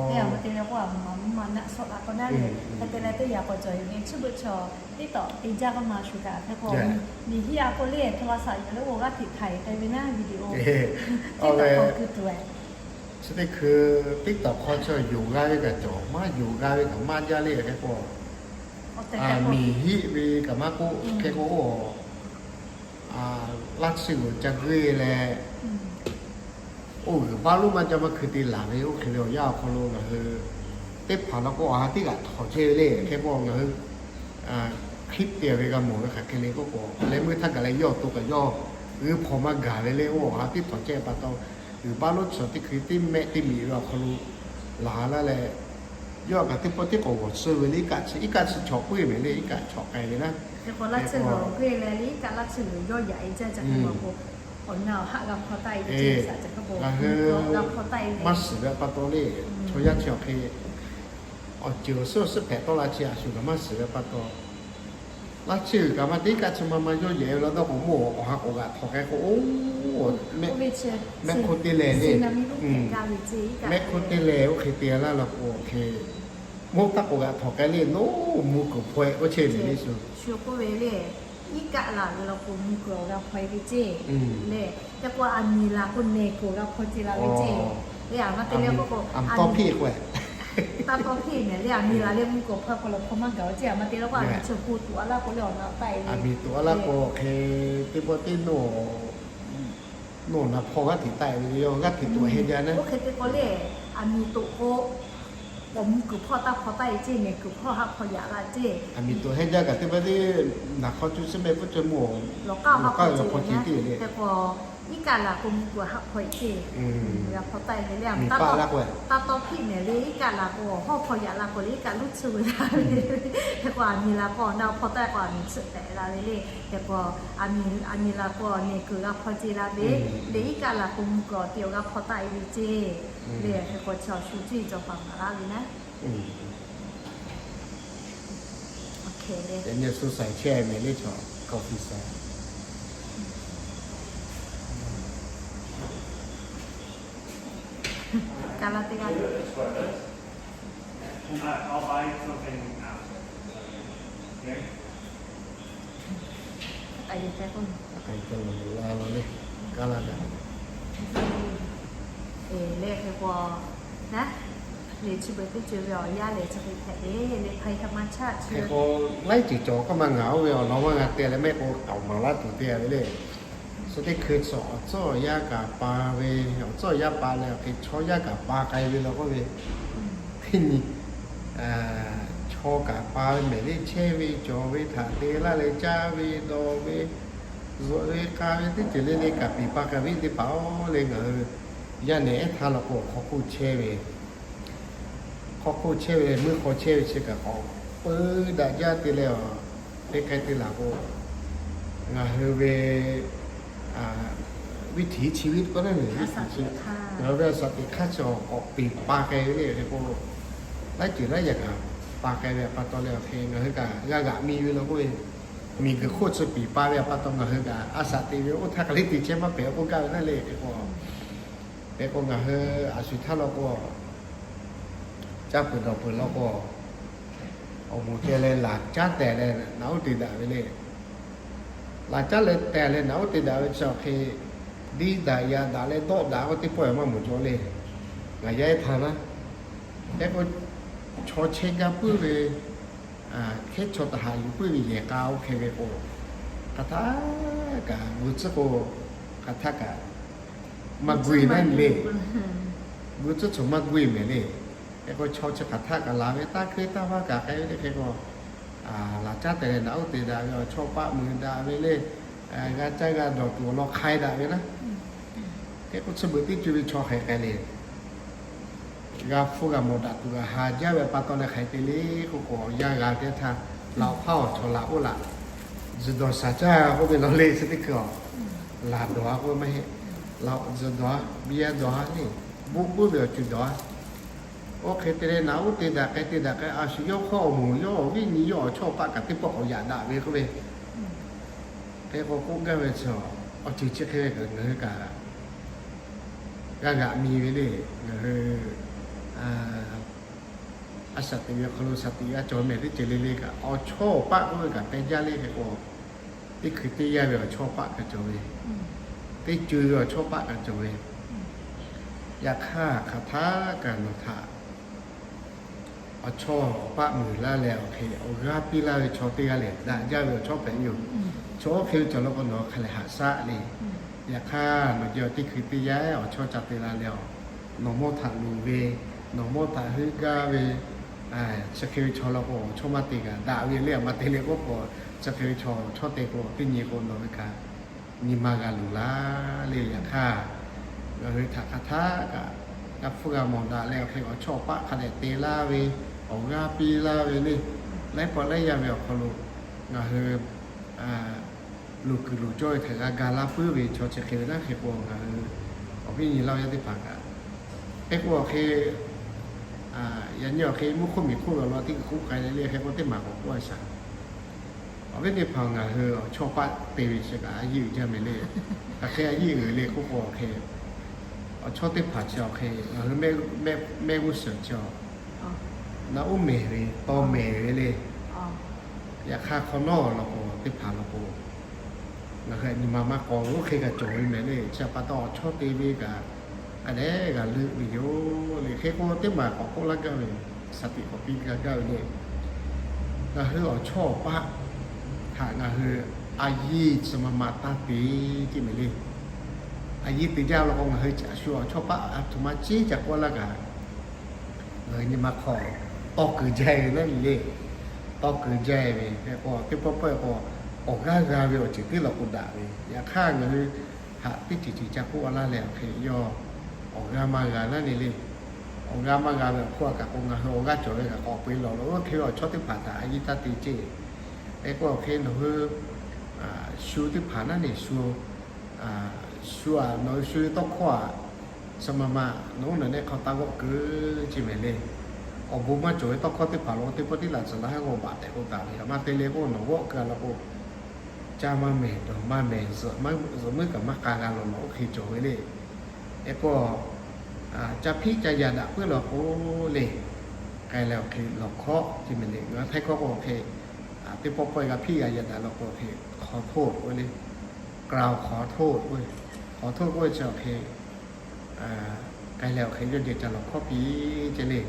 Teˇ yanˇ ma te leh k'o a ma maˇ naˆ shawˆ la k'o naˉ le. Hk'e te leh teˇ yanˇ k'awꞈ cawˬ yoˬ ve chi beuꞈ chaw teˇ tawꞈ te jaˇ k'o ma shuˍ kaꞈ hk'e k'o, miˬ hiˆ a k'o le hto la shaꞈ yoˬ le, oˇ g'aˇ hteꞈ htaiˍ k'ai ve naˉ video teˇ tawꞈ k'awꞈ keu tuˬ e. Chi teˇ hkui teˇ tawꞈ hk'aw chi yonˍ g'a ve kaꞈ cawˬ, maˇ yonˍ g'a ve kaꞈ maˇ jaˇ le hk'e k'o, miˬ hiˆ ve kaꞈ maˇ k'oˆ hk'e k'o, laˇ tsuhˇ g'uiˬ ca guˇ leh, oˇ g'uiˬ baˆ lonˉ maˇ jaˇ maˇ hkui te laˬ ve oˇ hk'e ve awˬ yanˇ awˬ hk'aw lo ngaˬ hui teˇ hpaˍ la k'o awˬ ha teˇ g'aꞈ htawꞈ chehˇ ve le. Hk'e k'o ngaˬ hui hkiˉ te ve g'a mawˬ ve hk'aˬ hk'e le k'oˆ k'o, leh meuˇ htaˇ gaˬ leh yawˇ to kaꞈ yawˇ g'uiˇ hpaw maˇ gaˬ ve le. Oˇ awˬ ha teˇ htawꞈ chehˇ pa taw, g'uiˬ baˆ lonˉ chi teˇ hkui teˇ mehˆ teˇ miˬ ve awˬ hk'aw lo laˬ laˇ leh, yawˇ kaꞈ teˇ pawˆ teˇ k'awꞈ g'awˬ tsuhˇ ve le. Iˉ kaˆ chi iˉ kaˆ chi chawꞈ puiˉ mehˍ le, iˉ kaˆ chawꞈ k'ai ve naˉ. Hk'e k'o laˇ tsuhˇ g'uiˬ g'uiˇ leh le iˉ kaˆ laˇ tsuhˇ g'uiˬ yawˇ yaꞈ e jaˇ jaˇ ve ma k'o, awˬ na awˬ haˆ g'a hpaw taˆ e ve, ngaˬ hui g'a hpaw taˆ e ve maˇ shiˍ ve pa taw le. Chaw yaˇ chi awˬ hk'e awˬ ceuˬ awˬ suhˉ awˬ suhˉ hpehꞈ tawˆ la chi a shuˍ kaꞈ maˇ shiˍ ve pa taw, laˇ tsuhˇ g'uiˬ kaꞈ maˇ te iˉ kaˆ chi ma ma yawˇ yaꞈ e la dawˇ k'o mawˇ awˬ ha k'awꞈ g'aꞈ htawꞈ k'ai k'o, oˇ mehˆ hk'oˆ teˇ leh le, mehˆ hk'oˆ teˇ leh oˇ hk'e te laˇ la k'o hk'e, mawˇ taˇ k'awꞈ g'aꞈ htawꞈ k'ai le, nawˬ mvuh kuiˬ hpaw e k'oˆ chehˇ ve le shu. Shu k'oˆ ve le, iˉ kaˆ laˬ ve law k'o mvuh kuiˬ awˬ g'a hpaw e ve ceˇ le. Hk'e k'o a miˬ laˬ k'o nehˬ kuiˬ awˬ g'a hpaw ce la ve ceˇ le. A ma te le k'o k'o, a miˬ taˇ tawˇ hpiˆ mehˍ le, a miˬ laˬ leh mvuh kuiˬ hpaw k'o lawˬ hpaw maˇ gaˬ ve ceˇ. A ma te le k'o a miˬ chi hpu tuꞈ a laˇ k'o le awˬ na taˆ e ve, a miˬ tuꞈ a laˇ k'o hk'e teˇ pawˆ teˇ nawˬ nawˬ na hpaw g'aˇ hteꞈ taˆ e ve le, yawˇ g'aˇ hteꞈ tuꞈ heh jaˇ naˉ. Oˇ hk'e te k'o le, a miˬ tuꞈ k'o, awˬ mvuh kuiˬ hpawˇ taˇ hpaw taˆ e ceˇ, nehˬ kuiˬ hpawˇ haˆ hpaw yaꞈ la ceˇ. A miˬ tuꞈ heh jaˇ kaꞈ teˇ pawˆ teˇ naˬ hk'aw cuˇ suhˉ meh puˇ cawˇ mawˇ lawˬ k'aˉ awˬ hk'aˇ g'a hpaw ce teˇ le. Hk'e k'o iˉ kaˆ laˬ k'o mvuh kuiˬ haˆ hpaw e ceˇ. G'a hpaw taˆ e ve le, a miˬ taˇ tawˇ hpiˆ mehˍ le, iˉ kaˆ laˬ k'o hawˉ hpaw yaꞈ la k'o le iˉ kaˆ luˇ tsuhˇ ve la ve. Hk'e k'o a miˬ laˬ k'o awˬ na hpaw taˆ e k'o a miˬ tsuhꞈ tehꞈ la ve le. Hk'e k'o a miˬ laˬ k'o nehˬ kuiˬ g'a hpaw ce la ve le, iˉ kaˆ laˬ k'o mvuh kuiˬ awˬ te awˬ g'a hpaw taˆ e ve ceˇ le. Hk'e k'o chi awˬ shu cuˇ yiˍ cawˬ paˍ maˍ laˇ ve naˉ. Ka la teˇ g'aˇ. Ka la kaꞈ, e leh hk'e k'o, na, Chi beuꞈ teˇ ceuˬ ve awˬ yanˇ lehˬ chi hk'e hpehꞈ ve le, hk'aˬ hk'e maˇ chaˇ chi k'o, laiˉ ceuˬ cawˬ k'aˇ maˇ ngaˬ oˇ ve awˬ lawn maˇ g'a te leh mehˆ k'o k'aoˍ maˍ laˇ tuˬ te ve le. Suh teˇ hkui tcuh awˬ tcuhˉ awˬ yanˇ kaꞈ pa ve, awˬ tcuhˉ awˬ yanˇ pa leh awˬ hk'e chaw yaˇ kaꞈ pa k'ai ve la k'oˆ ve, teˇ nyi chaw kaꞈ pa ve mehˍ le, chehˇ ve cawˬ ve htaꞈ te laˇ leh caˇ ve dawˬ ve, zuhꞈ ve k'a ve teˇ ceuˬ le le kaꞈ peˍ pa k'ai ve teˇ hpaˍ-oˬ le. Ngaˬ hui yaˇ nehˬ ehˉ htaˇ law k'o hk'aw hk'oˆ chehˇ ve, hk'aw hk'oˆ chehˇ ve, meuˇ hk'aw chehˇ ve chi kaꞈ k'awꞈ peu daꞈ jaˇ te leh, teˇ hk'e te laˬ k'o, ngaˬ hui ve วิถีชีวิต k'oˆ ve, ngaˬ hui ve a shaꞈ teꞈ hk'aˇ chi awˬ k'awꞈ peˍ pa k'ai ve le. Hk'e k'o, laiˉ ceuˬ laiˉ yaꞈ kaꞈ pa k'ai ve pa taw leh awˬ hk'e ngaˬ hui kaꞈ g'a g'aꞈ mi ve law k'oˆ ve, miˬguiˬ hk'oˆ chi peˍ pa ve pa taw ngaˬ hui kaꞈ a shaꞈ teꞈ ve oˇ htaˇ hk'aˬ le te chehˇ maˇ hpehꞈ k'oˆ gaˇ ve naˉ le. Hk'e k'o, hk'e k'o ngaˬ hui a shu htaˇ law k'o, caˇ peuˬ dawˬ peuˬ law k'o, awˬ moˍ te leh laˬ caˉ tehˬ leh naꞈ uˉ te daꞈ ve le. Laˬ caˉ leh tehˬ leh naꞈ uˉ te daꞈ ve chi awˬ hk'e, diˇ daꞈ yaꞈ daꞈ leh dawˆ daꞈ k'oˆ teˇ pawˆ maˇ mawˬ jaw le. Ngaˬ yaˇ ehˉ htaˇ naˉ, hk'e k'o, chaw chehˇ gaˇ puiˉ ve, hkehˉ chaw taˍ haꞈ yuˬ puiˉ ve yehˬ k'a oˇ hk'e ve k'o, hk'aˬ htaˇ kaꞈ g'uˇ tcuhˉ k'o, hk'aˬ htaˇ kaꞈ maˇ gu e naˉ le. G'uˇ tcuhˉ chaw maˇ gu e mehˍ le. Hk'e k'o chaw chi hk'aˬ htaˇ kaꞈ laˬ ve taˇ hkui taˇ vaˇ kaꞈ k'ai ve le. Hk'e k'o, laˬ caˉ tehˬ leh naꞈ uˉ te daꞈ ve awˬ chawˇ paˆ muiˬ daꞈ ve le. G'a caˇ g'a dawˬ tuˬ awˬ lawn hk'ai daꞈ ve naˉ. Hk'e k'o chi beuꞈ teˇ ceuˬ ve chaw hk'e k'ai le. G'a hpfuhˇ g'a mawˬ daꞈ tuˬ g'a ha jaˇ ve pa taw leh hk'aˬ hk'e te le k'oˆ k'o, yaˇ g'a teˇ htaˇ laꞈ hpaˇ awˬ chaw laˬ k'oˆ laꞈ, zuhˬ dawˬ shaˍ caˇ k'oˆ ve law le. Chi teˇ hkui awˬ laˬ dawˬ a k'oˆ maˇ heˆ. Laꞈ zuhˬ dawˬ a, biˇ a dawˬ a le. Boˆ puiˉ ve awˬ ceuˬ dawˬ a. Oˇ hk'e te leh naꞈ uˉ te daꞈ k'ai te daꞈ k'ai, a shu yawˇ hk'aw awˬ moˍ yawˇ awˬ viˉ nyi yawˇ awˬ chawˇ paˆ kaꞈ teˇ pawˆ k'awꞈ yaꞈ daꞈ ve k'oˆ ve. Hk'e k'o k'oˆ gaˇ ve chi, awˬ ceuˬ chi hk'e ve kaꞈ ngaˬ hui kaꞈ g'a g'aꞈ mi ve le. Ngaˬ hui a shaꞈ teꞈ ve awˬ hk'aw lo shaˍ tiꞈ g'a cawˬ mehˍ teˇ ceuˬ le le kaꞈ, awˬ chawˇ awˬ paˆ k'oˆ ve kaꞈ pehˇ jaˇ le. Hk'e k'o, teˇ hkui teˇ yanˇ ve awˬ chawˇ paˆ kaꞈ cawˬ ve, teˇ co ve awˬ chawˇ paˆ kaꞈ cawˬ ve, yaꞈ hk'aˇ hk'aˬ htaˇ kaꞈ nawˬ htaꞈ awˬ chawˇ awˬ paˆ muiˬ laˇ leh awˬ hk'e awˬ g'aˇ piˇ laˇ ve chaw teˇ g'aˇ lehˬ, daꞈ jaˇ ve awˬ chawˇ hpehꞈ ve yoˬ. Chaw oˇ hk'e ve cawˬ law k'o nawˬ hk'a lehˬ haꞈ shaˆ le. Yaꞈ hk'aˇ nawˬ jehˬ teˇ hkui teˇ yanˇ awˬ chawˇ ca te la leh, nawˬ mawˇ htaꞈ luˬ ve, nawˬ mawˇ htaꞈ heuˆ gaˇ ve, chi hk'e ve chaw law k'o awˬ chawˇ maˇ te kaꞈ daꞈ ve le. Maˇ te leh k'oˆ k'o, chi hk'e ve chaw chawˇ te k'o teˇ nyi k'o nawˬ ve kaꞈ nyi ma g'a luˬ laˇ le. Yaꞈ hk'aˇ, ngaˬ hui htaꞈ hk'aˬ htaˇ kaꞈ g'a hpfuhˇ g'a mawˬ daꞈ leh awˬ hk'e awˬ chawˇ awˬ paˆ hk'a dehꞈ te laˇ ve, awˬ g'aˇ piˇ laˇ ve le. Laiˉ pawˆ laiˉ yaˇ ve awˬ hk'aw lo ngaˬ hui loˍ kuiˬ loˍ cawˇ ve htaꞈ g'a ga laˇ puiˉ ve chaw chi hk'e ve naˉ. Hk'e k'o ngaˬ hui awˬ viˉ nyi laˇ yaˇ teˇ hpaˍ kaꞈ, hk'e k'o awˬ hk'e, yaꞈ nyi awˬ hk'e mvuhˇ hk'oˆ miˬ hk'oˆ ve awˬ lawn teˇ hkui k'oˆ k'ai le le. Hk'e k'o teˇ maˬ k'awꞈ k'oˆ a shaˍ. Awˬ viˉ teˇ hpaˍ, ngaˬ hui awˬ chawˇ paˆ te ve chi kaꞈ a yiˇ uiˍ jaˇ mehˍ le. Hk'aˬ hk'e a yiˇ uiˍ le k'oˆ k'o, awˬ hk'e awˬ chawˇ teˇ hpaˍ chi awˬ hk'e ngaˬ hui mehˆ g'uˇ suhˍ chi awˬ naꞈ uˉ mehˍ ve, taw mehˍ ve le. Yaꞈ hk'aˇ hk'awꞈ nawˉ law k'o teˇ hpaˍ law k'o, ngaˬ hui nyi ma maˇ k'aw ve oˇ hk'e kaꞈ cawˬ ve mehˍ le. Chi pa taw awˬ chawˇ te ve kaꞈ hk'a dehꞈ g'a leuˆ ve yoˬ le. Hk'e k'o teˇ maˬ k'awꞈ k'oˆ laˇ gaˇ ve, shaˍ tiꞈ k'awꞈ piˇ gaˇ gaˇ ve le. Ngaˬ hui awˬ chawˇ awˬ paˆ htaꞈ ngaˬ hui a yiˇ chi ma ma taˇ te ceˇ mehˍ le. A yiˇ te jaˇ law k'o ngaˬ hui a shu awˬ chawˇ paˆ a htoꞈ ma ceˇ ca k'oˆ laˇ kaꞈ, ngaˬ hui nyi ma hk'aw tawˇ kuiˬ jaˇ ve naˉ le. Tawˇ kuiˬ jaˇ ve hk'e k'o teˇ pawˆ pawˆ k'o awˬ g'aˇ g'a ve awˬ ceuˬ teˇ law k'o daꞈ ve. Yaꞈ hk'aˇ ngaˬ hui htaꞈ teˇ ceuˬ ceuˬ ca k'oˆ a laˇ leh awˬ hk'e yawˇ awˬ g'aˇ maˇ g'a naˉ le le. Awˬ g'aˇ maˇ g'a ve awˬ hk'oˆ a kaꞈ k'o ngaˬ hui awˬ g'aˇ cawˬ ve kaꞈ k'awꞈ peu lawˬ lawˬ oˇ hk'e ve awˬ chawˇ teˇ hpaˍ htaꞈ a yiˇ taˇ te ceˇ. Hk'e k'o awˬ hk'e nawˬ hui shu teˇ hpaˍ naˉ le shu shu aꞈ nawˬ hui shu ve tawˇ hkawˇ aꞈ, chi ma ma nawˬ oˇ naˬ nehˆ hk'aw taˇ g'awˆ keu ceˇ mehˍ le. Awˬ bon maˇ cawˬ ve tawˇ hkawˇ teˇ hpaˍ law k'o teˇ pawˆ tiˉ laꞈ tcuhˍ laˬ haˉ g'awˇ baꞈ tehꞈ k'oˆ taˍ ve. Maˇ te leh k'o nawˬ g'awˆ keu a law k'o, caˇ maˇ mehˍ, dawˬ maˇ mehˍ, zuhꞈ muiˉ kaꞈ maˇ k'a g'a lawˬ lawˬ oˇ hk'e cawˬ ve le. Hk'e k'o, ca hpiˆ ca yaꞈ daꞈ puiˉ law k'o le, k'ai leh awˬ hk'e lawˬ hkawˇ ceˇ mehˍ le. Ngaˬ hui Htaiˇ hkawˇ k'o awˬ hk'e teˇ pawˆ pawˆ g'a hpiˆ g'a yaꞈ daꞈ law k'o awˬ hk'e ขอโทษ k'oˆ ve le. กล่าวขอโทษ k'oˆ ve, ขอโทษ k'oˆ ve chi awˬ hk'e k'ai leh awˬ hk'e yawˇ jehˬ ca lawˬ hkawˇ piˇ ceˇ le.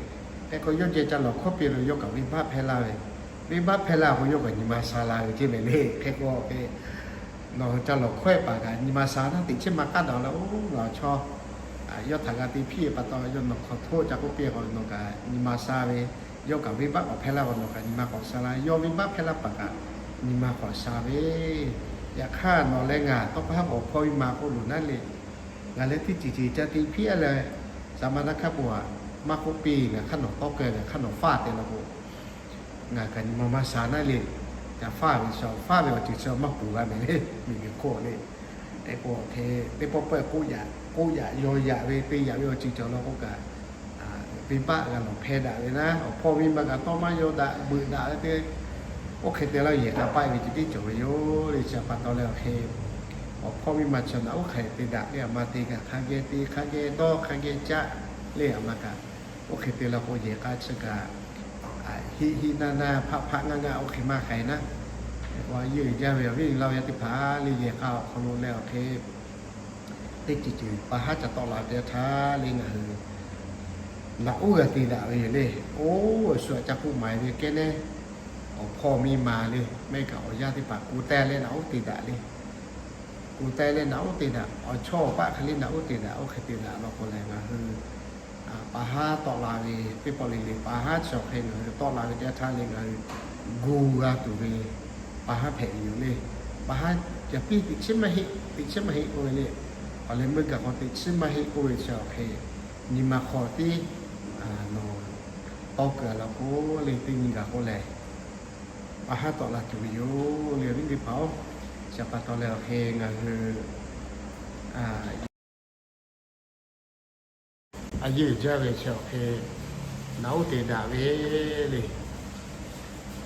Hk'e k'o, yawˇ geh ca lawˬ hkawˇ piˇ lo yawˇ kaꞈ venˇbaˆ hpehˇ laˇ ve, venˇbaˆ hpehˇ laˇ k'o yawˇ kaꞈ nyi ma sha la ve ceˇ mehˍ le. Hk'e k'o, nawˬ hui ca lawˬ hkawˇ e paˍ kaꞈ nyi ma sha naˉ teꞈ chiˉ ma k'aˉ daꞈ la oˬ, ngaˬ chaw yawˇ htaꞈ g'a te hpiˇ ve pa taw, yawˇ nawˬ hk'aw hto ca k'oˆ piˇ k'o nawˬ kaꞈ nyi ma sha ve, yawˇ kaꞈ venˇbaˆ k'awꞈ hpehˇ laˇ k'o nawˬ kaꞈ nyi ma k'awꞈ sha la, yawˇ venˇbaˆ hpehˇ laˇ paˍ kaꞈ nyi ma k'awꞈ sha ve. Yaꞈ hk'aˇ nawˬ leh ngaˬ tawˇ pa haˉ k'awꞈ hpawˇ ve maˍ k'oˆ loˬ naˉ le. Ngaˬ leh teˇ ceuˬ ceuˬ ca te hpiˇ-a leh, saˍ ma naˆ hk'aˇ po aꞈ maˇ k'oˆ piˇ, ngaˬ hk'aˇ nawˬ tawˇ keu, ngaˬ hk'aˇ nawˬ faˇ te la k'o, ngaˬ kaꞈ nyi ma maˇ sha naˉ le. Ca faˇ ve sha, faˇ ve awˬ ceuˬ chi maˇ puˍ g'a mehˍ le, miˬguiˬ hk'oˆ le. Hk'e k'o, hk'e teˇ pawˆ pawehˇ k'oˆ yaꞈ, k'oˆ yaꞈ yaw yaꞈ ve, te yaꞈ ve awˬ ceuˬ cawˬ la k'o kaꞈ, venˇbaˆ g'a lawˬ hpehˇ daꞈ ve naˉ, awˬ hpawˇ miˇ ma kaꞈ tawˇ maˇ yaw daꞈ, beuꞈ daꞈ ve te, oˇ hk'e te laˇ yehˬ k'a paˆ ve ceh tiˉ cawˬ ve yoˬ le. Chi pa taw leh awˬ hk'e, awˬ hpawˇ miˇ ma chi naꞈ oˉ hk'e te daꞈ le, aˬ ma te kaꞈ hk'a geh te, hk'a geh dawˇ, hk'a geh caˆ le, aˬ ma kaꞈ oˇ hk'e te la k'o yehˬ k'a chi kaꞈ hiˆ hiˆ naˇ naˇ, hpaˆ hpaˆ ngaˆ ngaˆ oˇ hk'e maˇ k'ai naˉ. Hk'e k'o, a yeˇ uiˍ jaˇ ve awˬ viˉ awˬ nyi Laˇ huˍ yaˇ teˇ hpaˍ le, yehˬ k'a awˬ hk'aw lo leh awˬ hk'e teˇ ceuˬ ceuˬ pa haˉ ca tawˆ la ve teˇ yanˇ htaˇ le, ngaˬ hui naꞈ uˉ g'a te daꞈ ve yoˬ le. Oˇ, shu aꞈ ca k'oˆ maˍ ve kehˉ nehˉ, awˬ hpawˇ miˇ ma le, mehˆ kaꞈ awˬ yaˇ teˇ hpaˍ ku teh leh naꞈ uˉ te daꞈ le. Ku teh leh naꞈ uˉ te daꞈ, awˬ chawˇ awˬ paˆ hk'e le naꞈ uˉ te daꞈ, oˇ hk'e te daꞈ la k'o leh ngaˬ hui pa haˉ tawˆ la ve teˇ pawˆ le le, pa haˉ chi awˬ hk'e ngaˬ hui tawˆ la ve teˇ yanˇ htaˇ le ngaˬ hui gu g'a tuˬ ve pa haˉ hpehꞈ ve yoˬ le. Pa haˉ ca piˇ teꞈ chiˉ maˇ heˆ, teꞈ chiˉ maˇ heˆ k'oˆ ve le. Awˬ leh meuˇ gaˬ k'o teꞈ chiˉ maˇ heˆ k'oˆ ve chi awˬ hk'e nyi ma hk'aw tiˉ nawˬ tawˇ keu la k'o le, teˇ nyi gaˬ k'oˆ leh pa haˉ tawˆ la tuˬ ve yoˬ le, awˬ viˉ teˇ hpaˍ-oˬ. Chi pa taw leh awˬ hk'e ngaˬ hui a yeˇ uiˍ jaˇ ve chi awˬ hk'e naꞈ uˉ te daꞈ ve le,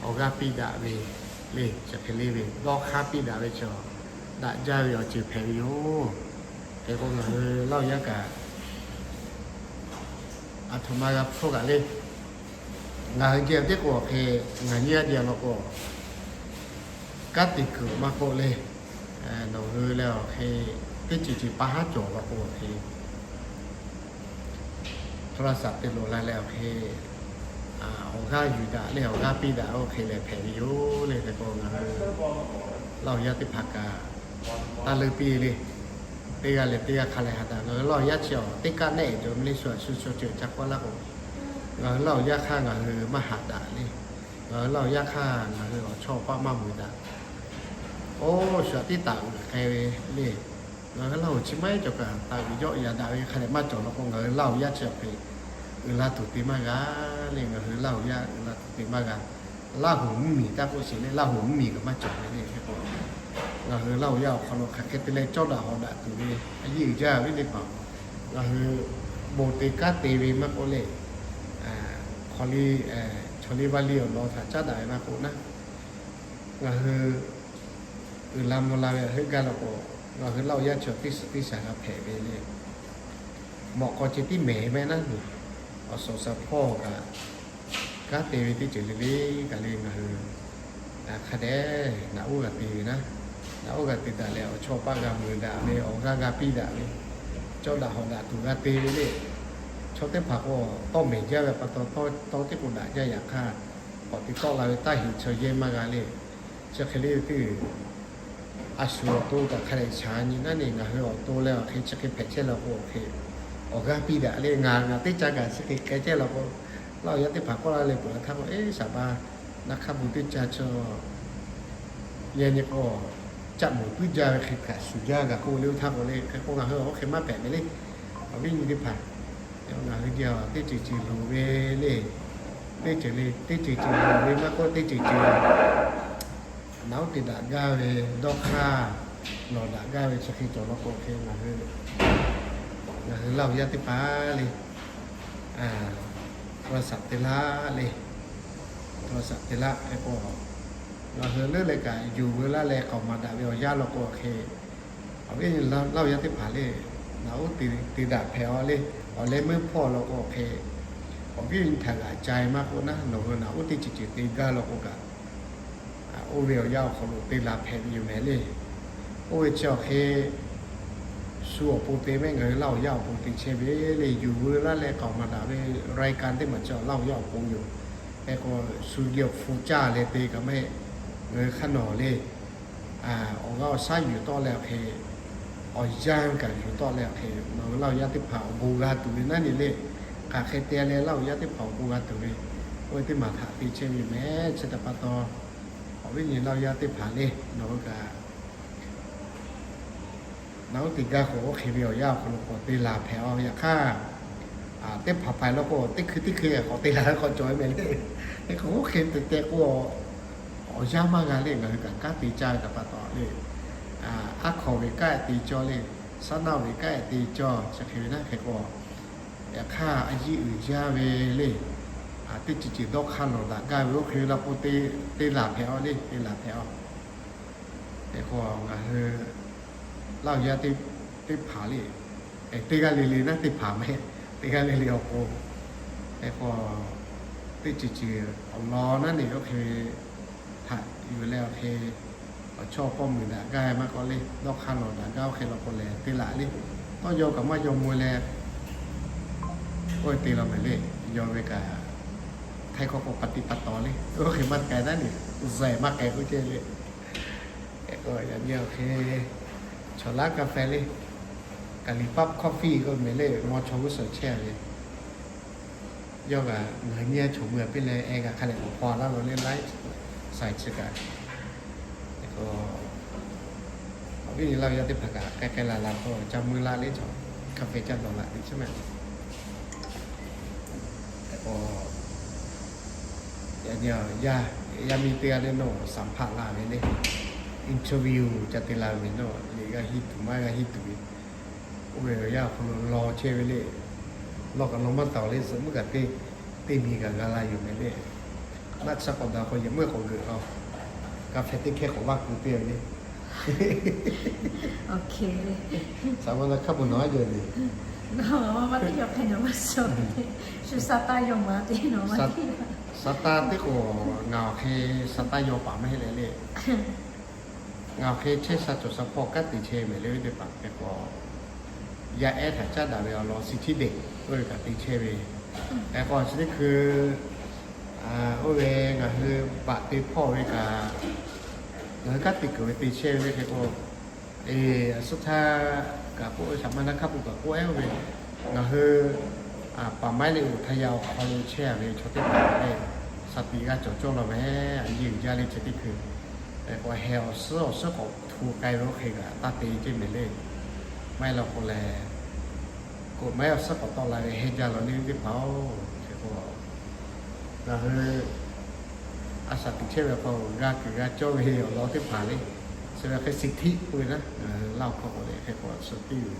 awˬ g'aˇ piˇ daꞈ ve le, chi hk'e le ve dawˇ hk'aˇ piˇ daꞈ ve chi daꞈ jaˇ ve awˬ ceuˬ hpehꞈ ve yoˬ. Hk'e k'o ngaˬ hui Laˇ huˍ yaˇ kaꞈ aˬ htoꞈ ma g'a hpfuhˇ kaꞈ le. Ngaˬ hui geh teˇ k'o awˬ hk'e ngaˬ nyi a deh law k'o, kanˉ te kuiˬ maˇ k'oˆ le, nawˬ hui leh awˬ hk'e teˇ ceuˬ ceuˬ pa haˉ cawˬ law k'o awˬ hk'e hto la shaꞈ te loꞈ la leh awˬ hk'e awˬ g'aˇ yuˬ daꞈ le, awˬ g'aˇ piˇ daꞈ oˇ hk'e leh hpehꞈ ve yoˬ le. Hk'e k'o ngaˬ hui Laˇ huˍ yaˇ teˇ hpaˍ kaꞈ taˇ leuˆ piˇ le. Teˇ g'aˇ leh teˇ g'aˇ hk'a leh haꞈ daꞈ. Ngaˬ hui Laˇ huˍ yaˇ chi awˬ teˇ kaˆ nehˆ cawˬ ve le, shu aꞈ shu chaw ceuˬ ca k'awˇ laˇ k'o, ngaˬ hui Laˇ huˍ yaˇ hk'aˇ ngaˬ hui maˇ haꞈ daꞈ le. Ngaˬ hui Laˇ huˍ yaˇ hk'aˇ ngaˬ hui awˬ chawˇ paˆ maˇ mui daꞈ. Oˇ, shu aꞈ tiˉ taˍ uiˍ k'ai ve le. Ngaˬ hui Laˇ huˍ chi maˇ heˆ cawˬ kaꞈ taˍ uiˍ yawˆ yaꞈ daꞈ ve hk'a dehꞈ maˇ cawˬ law k'o, ngaˬ hui Laˇ huˍ yaˇ chi awˬ hk'e uiˍ la tuˬ te maˇ g'a le. Ngaˬ hui Laˇ huˍ yaˇ uiˍ la tuˬ te maˇ g'a. Laˇ huˍ mvuhˇ miˬ taˇ k'oˆ sheˍ le, Laˇ huˍ mvuhˇ miˬ kaꞈ maˇ cawˬ ve le. Hk'e k'o, ngaˬ hui Laˇ huˍ yaˇ awˬ hk'aw lo hk'aˬ hk'e te leh cawˇ daꞈ hawˍ daꞈ tuˬ ve a yeˇ uiˍ jaˇ ve teˇ hpaˍ, ngaˬ hui bon te kanˉ te ve maˇ k'oˆ le, hk'aw le, chaw liˇ vaˇ liˇ awˬ lawn htaꞈ caˉ daꞈ ve maˇ k'oˆ naˉ, ngaˬ hui uiˍ la mvuh la ve heuˆ gaˇ law k'o, ngaˬ hui Laˇ huˍ yaˇ chi teˇ suhˍ teˇ shaˍ g'a hpehꞈ ve le. Mawꞈ k'aw ceh tiˉ mehˍ mehˆ naˉ, awˬ suhˍ awˬ suhˍ hpawˇ kaꞈ kanˉ te ve teˇ ceuˬ le le kaꞈ le ngaˬ hui hk'a dehꞈ naꞈ uˉ g'a te ve naˉ, naꞈ uˉ g'a te daꞈ leh awˬ chawˇ paˆ g'a mui daꞈ ve, awˬ g'aˇ g'a piˇ daꞈ ve, cawˇ daꞈ hawˍ daꞈ tuˬ g'a te ve le. Chaw teˇ hpaˍ k'o tawˇ mehˍ jaˇ ve pa taw, tawˇ teˇ k'o daꞈ jaˇ yaꞈ hk'aˇ, k'awꞈ te tawˆ la ve taˇ heˍ chaw yehˇ maˇ g'a le. Chi hk'e le teˇ a shu awˬ to kaꞈ hk'a dehꞈ shaˍ nyi naˉ ne, ngaˬ hui awˬ to leh awˬ hk'e chi hk'e hpehꞈ chehˇ law k'o awˬ hk'e awˬ g'aˇ piˇ daꞈ le. Ngaˬ ngaˬ teˇ caˇ kaꞈ chi hk'e k'ai chehˇ law k'o, Laˇ huˍ yaˇ teˇ hpaˍ k'awˇ la leh peuˬ htaˇ k'o, eˇ, saˍ ba naˆ hk'aˇ bon teˇ caˇ chaw yehˇ nyi k'o, caˆ moˍ puiˉ jaˇ ve hk'e kaꞈ shuˍ jaˇ g'a k'oˆ le. Oˇ htaˇ k'o le, hk'e k'o ngaˬ hui awˬ hk'e maˇ hpehꞈ ve le. Awˬ viˉ nyi teˇ hpaˍ, ngaˬ hui geh teˇ ceuˬ ceuˬ loˍ ve le. Teˇ ceuˬ le, teˇ ceuˬ ceuˬ loˍ ve maˇ k'oˆ, teˇ ceuˬ ceuˬ naꞈ uˉ te daꞈ gaˇ ve, dawˇ hk'aˇ lawˬ daꞈ gaˇ ve chi hk'e cawˬ law k'o hk'e ngaˬ hui, ngaˬ hui Laˇ huˍ yaˇ teˇ hpaˍ le, hto la shaꞈ te laˇ le, hto la shaꞈ te laˇ. Hk'e k'o, ngaˬ hui leuˉ leh kaꞈ yuˬ veu laˇ leh k'aoˍ maˍ daꞈ ve awˬ yanˇ law k'o hk'e, awˬ viˉ Laˇ huˍ yaˇ teˇ hpaˍ le, naꞈ uˉ te daꞈ hpehꞈ a le. Awˬ leh meuˇ hpawˇ law k'o hk'e, awˬ viˉ nyi htaꞈ g'aꞈ ca e maˇ k'oˆ naˉ, nawˬ hui naꞈ uˉ teˇ ceuˬ ceuˬ te gaˇ law k'o kaꞈ, oˇ ve awˬ yanˇ awˬ hk'aw lo te la hpehꞈ ve yoˬ mehˍ le. Oˇ ve chi awˬ hk'e Shu awˬ pon te mehˆ, ngaˬ hui Laˇ huˍ yaˇ awˬ pon te chehˇ ve le. Yuˬ veu laˇ leh k'aoˍ maˍ daꞈ ve raiˍ kaꞈ teˇ maˬ cawˬ Laˇ huˍ yaˇ awˬ pon yoˬ. Hk'e k'o, shu yawˇ hpu caˇ leh te kaꞈ mehˆ, ngaˬ hui hk'aˇ nawˬ le, awˬ g'aˇ awˬ shaˉ yuˬ tawˆ leh awˬ hk'e, awˬ yanˇ kaꞈ yuˬ tawˆ leh awˬ hk'e, nawˬ hui Laˇ huˍ yaˇ teˇ hpaˍ awˬ bon g'a tuˬ ve naˉ nyi le. Hk'aˬ hk'e te leh Laˇ huˍ yaˇ teˇ hpaˍ awˬ bon g'a tuˬ ve, oˇ ve teˇ maˬ htaꞈ te chehˇ ve yoˬ mehˆ. Chi htaꞈ pa taw, awˬ viˉ nyi Laˇ huˍ yaˇ teˇ hpaˍ le, nawˬ hui kaꞈ nawˬ hui te gaˇ k'o, oˇ hk'e ve awˬ yanˇ awˬ hk'aw lo k'awꞈ te laˬ hpehꞈ-aw. Yaꞈ hk'aˇ, teˇ hpaˍ hpaiˍ law k'o, teˇ hkui teˇ hkui k'awꞈ te laˬ k'awꞈ cawˬ ve mehˍ le. Hk'e k'o, oˇ hk'e te teh k'o, awˬ yanˇ maˇ g'a le. Ngaˬ hui kaꞈ kanˉ te caˇ ve htaꞈ pa taw le, aˉ hkawꞈ ve kanˉ te cawˇ le, saˉ naˆ ve kanˉ te cawˇ chi hk'e ve naˉ. Hk'e k'o, yaꞈ hk'aˇ a yiˇ uiˍ jaˇ ve le, teˇ ceuˬ ceuˬ dawˇ hk'aˇ lawˬ daꞈ gaˇ ve oˇ hk'e ve law k'o, te laˬ hpehꞈ-aw le, te laˬ hpehꞈ-aw. Hk'e k'o, ngaˬ hui Laˇ huˍ yaˇ teˇ hpaˍ le, teˇ g'aˇ le le naˉ teˇ hpaˍ mehˆ, teˇ g'aˇ le le awˬ pon. Hk'e k'o, teˇ ceuˬ ceuˬ awˬ lawn naˉ ne oˇ hk'e ve htaꞈ yuˬ leh awˬ hk'e, awˬ chawˇ pawˆ muiˬ daꞈ gaˇ maˇ k'oˆ le, dawˇ hk'aˇ lawˬ daꞈ gaˇ oˇ hk'e law k'o lehˬ, te laˬ le. Tawˇ yaw kaꞈ maˇ yaw mawˬ leh, oˇ ve te laˬ mehˍ le. Yaw ve kaꞈ, htaiˇ hkawˇ k'o pa tiꞈ pa taw le, oˇ hk'e maˇ k'ai naˉ ne, zaiˬ maˇ k'ai k'oˆ ceh le. Hk'e k'o, yaꞈ nyi awˬ hk'e chaw laˉ กาแฟ le, Kaˍliˍ ปั๊ม coffee k'oˆ mehˍ le, maw chaw g'uˇ suhˍ chehˇ ve. Yawˇ kaꞈ ngaˬ hui nyi chaw mui a piˇ leh, eh, kaꞈ hk'a dehꞈ k'awꞈ paw laˇ lo le, live sai chi kaꞈ. Hk'e k'o, awˬ viˉ nyi Laˇ huˍ yaˇ teˇ hpaˍ kaꞈ k'ai k'ai laˬ laˬ k'o, ca mui la le, chaw กาแฟ ca dawˬ laˬ teꞈ chiˉ mehˍ. Hk'e k'o, yaꞈ nyi yaˇ, yaˇ miˇ teˇ g'aˇ le nawˬ สัมภาษณ์ la ve le, interview ca te la ve nawˬ, liꞈ g'a hiˇ tuˬ maˇ g'a hiˇ tuˬ ve, oˇ ve awˬ yanˇ awˬ hk'aw lo law chehˇ ve le. Law kaꞈ law maˇ taˍ le, zuhꞈ muiˉ kaꞈ teˇ, teˇ miˬ kaꞈ g'a la yoˬ mehˍ le. Naˆ tsuhˇ k'awꞈ daꞈ k'o, yehˬ meuˇ k'awꞈ geuꞈ k'o, กาแฟ teˇ hkehˇ k'awꞈ vaˇ keu piˇ ve le. สมรรถภาพ bon nawˬ aˉ yawˬ le. Sa taˇ teˇ k'o, ngaˬ awˬ hk'e sa taˇ yaw paˍ maˇ heˆ leh le. Ngaˬ awˬ hk'e chehˇ sha cawˬ sha hpawˇ kanˉ te chehˇ mehˍ le ve teˇ hpaˍ hk'e k'o, yaˇ ehˉ htaꞈ caˉ daꞈ ve awˬ lawn สิทธิเด็ก oˇ ve kaꞈ te chehˇ ve. Hk'e k'o, chi teˇ hkui oˇ ve ngaˬ hui baꞈ te hpawˇ ve kaꞈ, ngaˬ hui kanˉ te kuiˬ ve te chehˇ ve le. Hk'e k'o, e, a suhˉ htaˇ kaꞈ k'oˆ ve, สมรรถภาพ bon kaꞈ k'oˆ ehˉ oˇ ve, ngaˬ hui ป่าไม้ le อุทยาน awˬ hk'aw lo chehˇ ve chaw teˇ hpaˍ le, shaˍ tiꞈ g'a cawˬ cawˇ law mehˍ. A yeˇ uiˍ jaˇ le chi teˇ hkui. Hk'e k'o, heh awˬ suhˉ awˬ suhˉ k'awꞈ htu k'ai ve oˇ hk'e kaꞈ taˇ te ceh mehˍ le. Maˇ heˆ law k'o lehˬ, k'oꞈ maˇ heˆ awˬ suhˉ k'awꞈ tawˆ la ve heh jaˇ law le teˇ hpaˍ-oˬ. Hk'e k'o, ngaˬ hui a shaˍ tiꞈ chehˇ ve awˬ hk'aw g'a kuiˬ g'a cawˇ ve awˬ lawn teˇ hpaˍ le, chi ve hk'e สิทธิ k'oˆ ve naˉ, ngaˬ hui Laˇ huˍ hkawˇ k'o le, hk'e k'o a shu tiˇ ve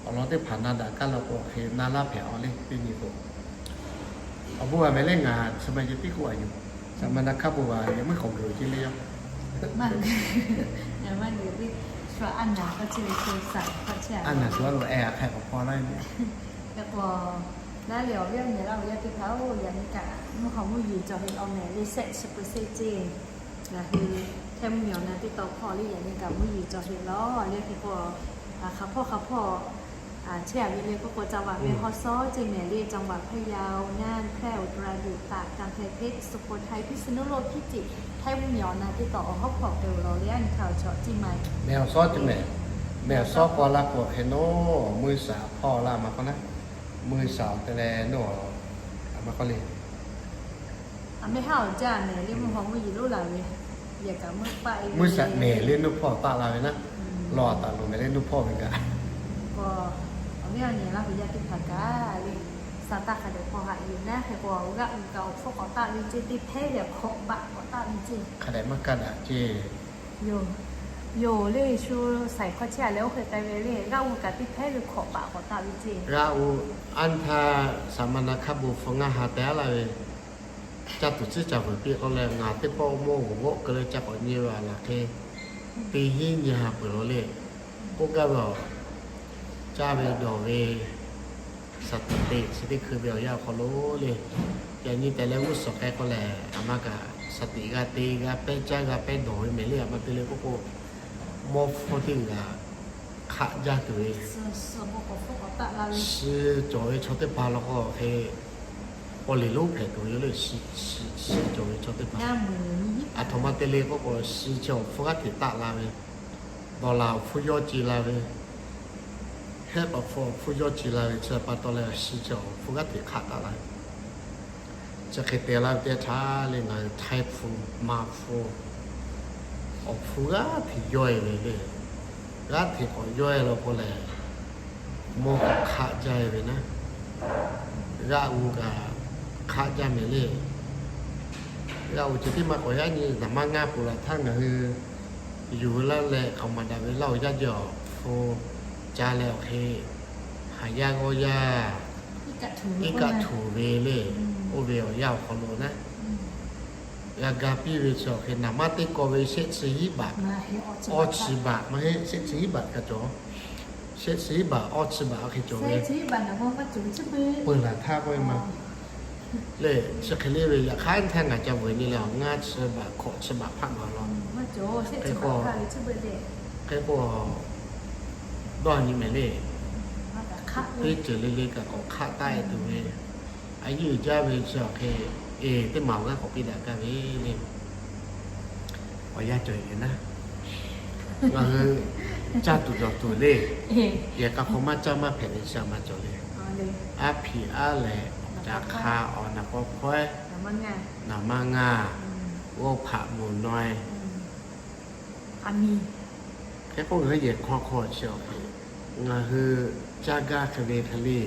awˬ lawn teˇ hpaˍ na daꞈ kaˇ law k'o, hk'e na laˇ hpehꞈ-aw le teˇ nyi k'o. Awˬ bon a mehˍ le, ngaˬ chi ma ceh tiˉ k'oˆ a yoˬ. สมรรถภาพ bon a yehˬ meuˇ k'awꞈ g'euꞈ ceh le yoˬ. A naˬ shu a lo eh a hk'a k'awꞈ paw laˇ ve. Hk'e k'o, naˉ le awˬ viˉ awˬ nyi Laˇ huˍ yaˇ teˇ hpaˍ-oˬ, yaꞈ nyi kaꞈ mvuhˇ hawˬ mvuhˇ yeˬ cawˬ heꞈ law mehˍ le, shehˆ chi เปอร์เซ็นต์ ceh. Ngaˬ hui Htaiˇ mvuhˇ miˬ awˬ na teˇ taw hpawˇ le, yaꞈ nyi kaꞈ mvuhˇ yeˬ cawˬ heꞈ law le. Hk'e k'o, hk'aˬ hpawˇ hk'aˬ hpawˇ chehˇ a ve le k'oˆ k'o, จังหวัดแม่ฮ่องสอน ceh mehˍ le, จังหวัดพะเยา น่าน แพร่ อุตรดิตถ์ ตาก กำแพงเพชร สุโขทัย พิษณุโลก พิจิตร Htaiˇ mvuhˇ miˬ awˬ na teˇ taw awˬ hawˉ hpawˇ k'ai-oˬ law le, a nyi htaˇ awˬ chaw ciˇ ma. แม่ฮ่องสอน ceh mehˍ, แม่ฮ่องสอน k'aw la k'o hk'e nawˬ mui shaˍ hpawˇ laˇ ma k'oˆ naˉ, mui shaˍ awˬ te leh nawˬ a ma k'oˆ le. A mehˆ haˉ awˬ jaˇ mehˍ le, mvuhˇ hawˬ mvuhˇ yeˬ loˉ laˬ ve, yehˬ kaꞈ meuˇ paˆ e meuˇ shaꞈ mehˍ le, nuˇ hpawˇ taˆ la ve naˉ, law a taˍ loˍ mehˍ le, nuˇ hpawˇ ve kaꞈ. K'o, awˬ viˉ awˬ nyi Laˇ huˍ yaˇ teˇ hpaˍ kaꞈ le, sa taˇ hk'a dehꞈ paw haꞈ yuˬ naˉ. Hk'e k'o, g'aˆ u kaꞈ awˬ hpfuhˇ k'awꞈ taˆ ve ceh, teˇ hpehˇ ve hkawꞈ baꞈ k'awꞈ taˆ ve ceh, hk'a dehꞈ maˇ kaˇ daꞈ ceh. Yoˬ, yoˬ le, shu saiˍ hkawˇ chehˇ a leh oˇ hk'e k'ai ve le, g'aˆ u kaꞈ teˇ hpehˇ ve hkawꞈ baꞈ k'awꞈ taˆ ve ceh. G'aˆ u anˇ htaˇ สัมมนา hk'a bon hpu ngaˇ ha teh a laˇ ve, caˇ tuˬ tcuhˉ caˇ veuˬ piˇ k'oˆ leh, ngaˬ teˇ pawˆ mawˇ g'uˬ g'awˆ keu leh ca k'awꞈ nyi ve a laˬ hk'e, teˇ hinˉ nyi ha peuˬ lo le. K'oˆ gaˇ ve awˬ, caˇ ve dawˬ ve, shaˍ tiꞈ teꞈ chi teˇ hkui ve awˬ yanˇ awˬ hk'aw lo le, yaꞈ nyi tehꞈ leh g'uˇ suhˍ k'ai k'oˆ leh, a ma kaꞈ shaˍ tiꞈ g'a te g'a pehˇ caˇ g'a pehˇ dawˬ ve mehˍ le. A ma te le k'oˆ k'o, mawˇ hpfuhˇ teˇ g'aˇ hk'aˆ jaˇ tuˬ ve, suh cawˬ ve chaw teˇ hpaˍ law k'o hk'e, awˬ liˬ lonˉ hpehꞈ tuˬ ve yoˬ le. Suh cawˬ ve chaw teˇ hpaˍ, aˬ htoꞈ ma te le k'oˆ k'o, suh chi awˬ hpfuhˇ g'aˇ hteꞈ taˆ la ve, dawˬ laˬ awˬ hpfuhˇ yawˇ ce la ve, hehˆ paˍ hpfuhˇ awˬ hpfuhˇ yawˇ ce la ve chi pa taw leh, suh chi awˬ hpfuhˇ g'aˇ hteꞈ hk'aˆ taˆ la ve. Chi hk'e te la ve teˇ htaˇ le, ngaˬ hui Htaiˇ hpu, Manˇ hpu, awˬ hpfuhˇ g'aˇ hteꞈ yawˇ e ve le. G'aˇ hteꞈ k'awꞈ yawˇ e law k'o lehˬ, mawˇ kaꞈ hk'aˆ jaˇ e ve naˉ, g'aˆ g'u kaꞈ hk'aˆ jaˇ mehˍ le. G'aˆ g'u ceh tiˉ maˇ k'awꞈ yaˇ nyi naˍ maˇ ngaˇ peuˬ laˬ htaˇ ngaˬ hui yuˬ laˇ leh hk'aˬ maˬ daꞈ ve laˇ oˬ yaˇ jeh awˬ hpu ca leh awˬ hk'e, haˍ yaˇ g'awˇ yaˇ iˉ kaˆ htuˬ ve le. Oˇ ve awˬ yanˇ awˬ hk'aw lo naˉ, g'a ga piˇ ve chi awˬ hk'e naˍ maˇ teˇ kaw ve shehˆ chi hiˉ baꞈ, awˇ chi baꞈ maˇ heˆ, shehˆ chi hiˉ baꞈ kaꞈ cawˬ, shehˆ chi hiˉ baꞈ awˇ chi baꞈ awˬ hk'e cawˬ ve peuˬ laˬ htaˇ k'oˆ ve ma le. Chi hk'e le ve yaꞈ hk'aˇ htaˇ ngaˬ ca veuˬ nyi leh awˬ ngaˇ chi baꞈ hkawꞈ chi baꞈ hpaˆ gaˬ law. Hk'e k'o, hk'e k'o dawˇ nyi mehˍ le. Teˇ ceuˬ le le kaꞈ k'awꞈ hk'aˆ taˆ e tuˬ ve, a yeˇ uiˍ jaˇ ve chi awˬ hk'e, e, teˇ maˬ awˬ g'aˇ k'awꞈ piˇ daꞈ gaˇ ve le. Awˬ yanˇ cawˬ e naˉ, ngaˬ hui caˇ tuˬ dawˬ tuˬ le. Yehˬ k'a hk'aw maˇ caˇ maˇ hpehꞈ ve chi a ma cawˬ le. Aˉ hpiꞈ aˉ lehˬ, awˬ caꞈ hk'a, awˬ naˍ paw hkawehˉ, naˍ maˇ ngaˇ, g'awˇ hpaꞈ moˍ naw e, hk'e k'o ngaˬ hui yehˬ hk'aw hk'aw chi awˬ hk'e, ngaˬ hui caˇ gaˇ hk'e ve hk'e le,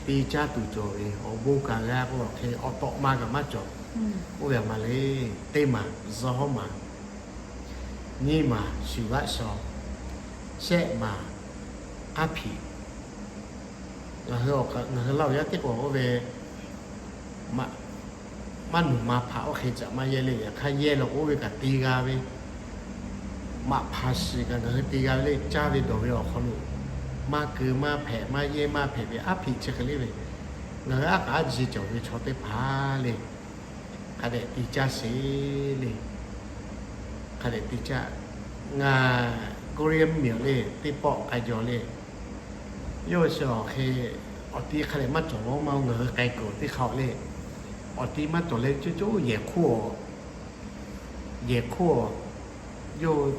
te caˇ tuˬ cawˬ ve awˬ bon kaꞈ g'a k'o awˬ hk'e awˬ tawꞈ ma kaꞈ maˇ cawˬ. Oˇ ve a ma le, teˇ maˬ zuhˇ hawˉ maˬ, nyiˇ maˬ shuˍ g'aˆ shaw, shehˆ maˬ aˉ hpiꞈ. Ngaˬ hui, ngaˬ hui laˇ oˬ yaˇ teˇ k'o oˇ ve maˇ nuˬ ma hpaꞈ oˇ hk'e caꞈ maˇ yehˇ le. Yaꞈ hk'aˇ yehˇ law k'o oˇ ve kaꞈ te g'a ve, maꞈ hpaˍ shiˍ kaꞈ ngaˬ hui te g'a ve le. Caˇ ve dawˬ ve awˬ hk'aw lo maˇ keu maˇ hpehꞈ maˇ yehˇ maˇ hpehꞈ ve aˉ hpiꞈ chi hk'e le ve, ngaˬ hui aˉ k'aꞈ aˉ ji cawˬ ve chaw teˇ hpaˍ le, hk'a dehꞈ te caˇ sheˍ le. Hk'a dehꞈ te caˇ. Ngaˬ Korea mvuhˇmiˬ awˬ le teˇ pawˆ k'ai jaw le. Yawˇ hui chi awˬ hk'e awˬ ti hk'a dehꞈ maˇ cawˬ law maˇ, ngaˬ hui k'ai kuiˬ awˬ teˇ hk'a awˬ le, awˬ ti maˇ cawˬ leh coˇ coˇ yehˬ hk'oˆ, yehˬ hk'oˆ, yawˇ,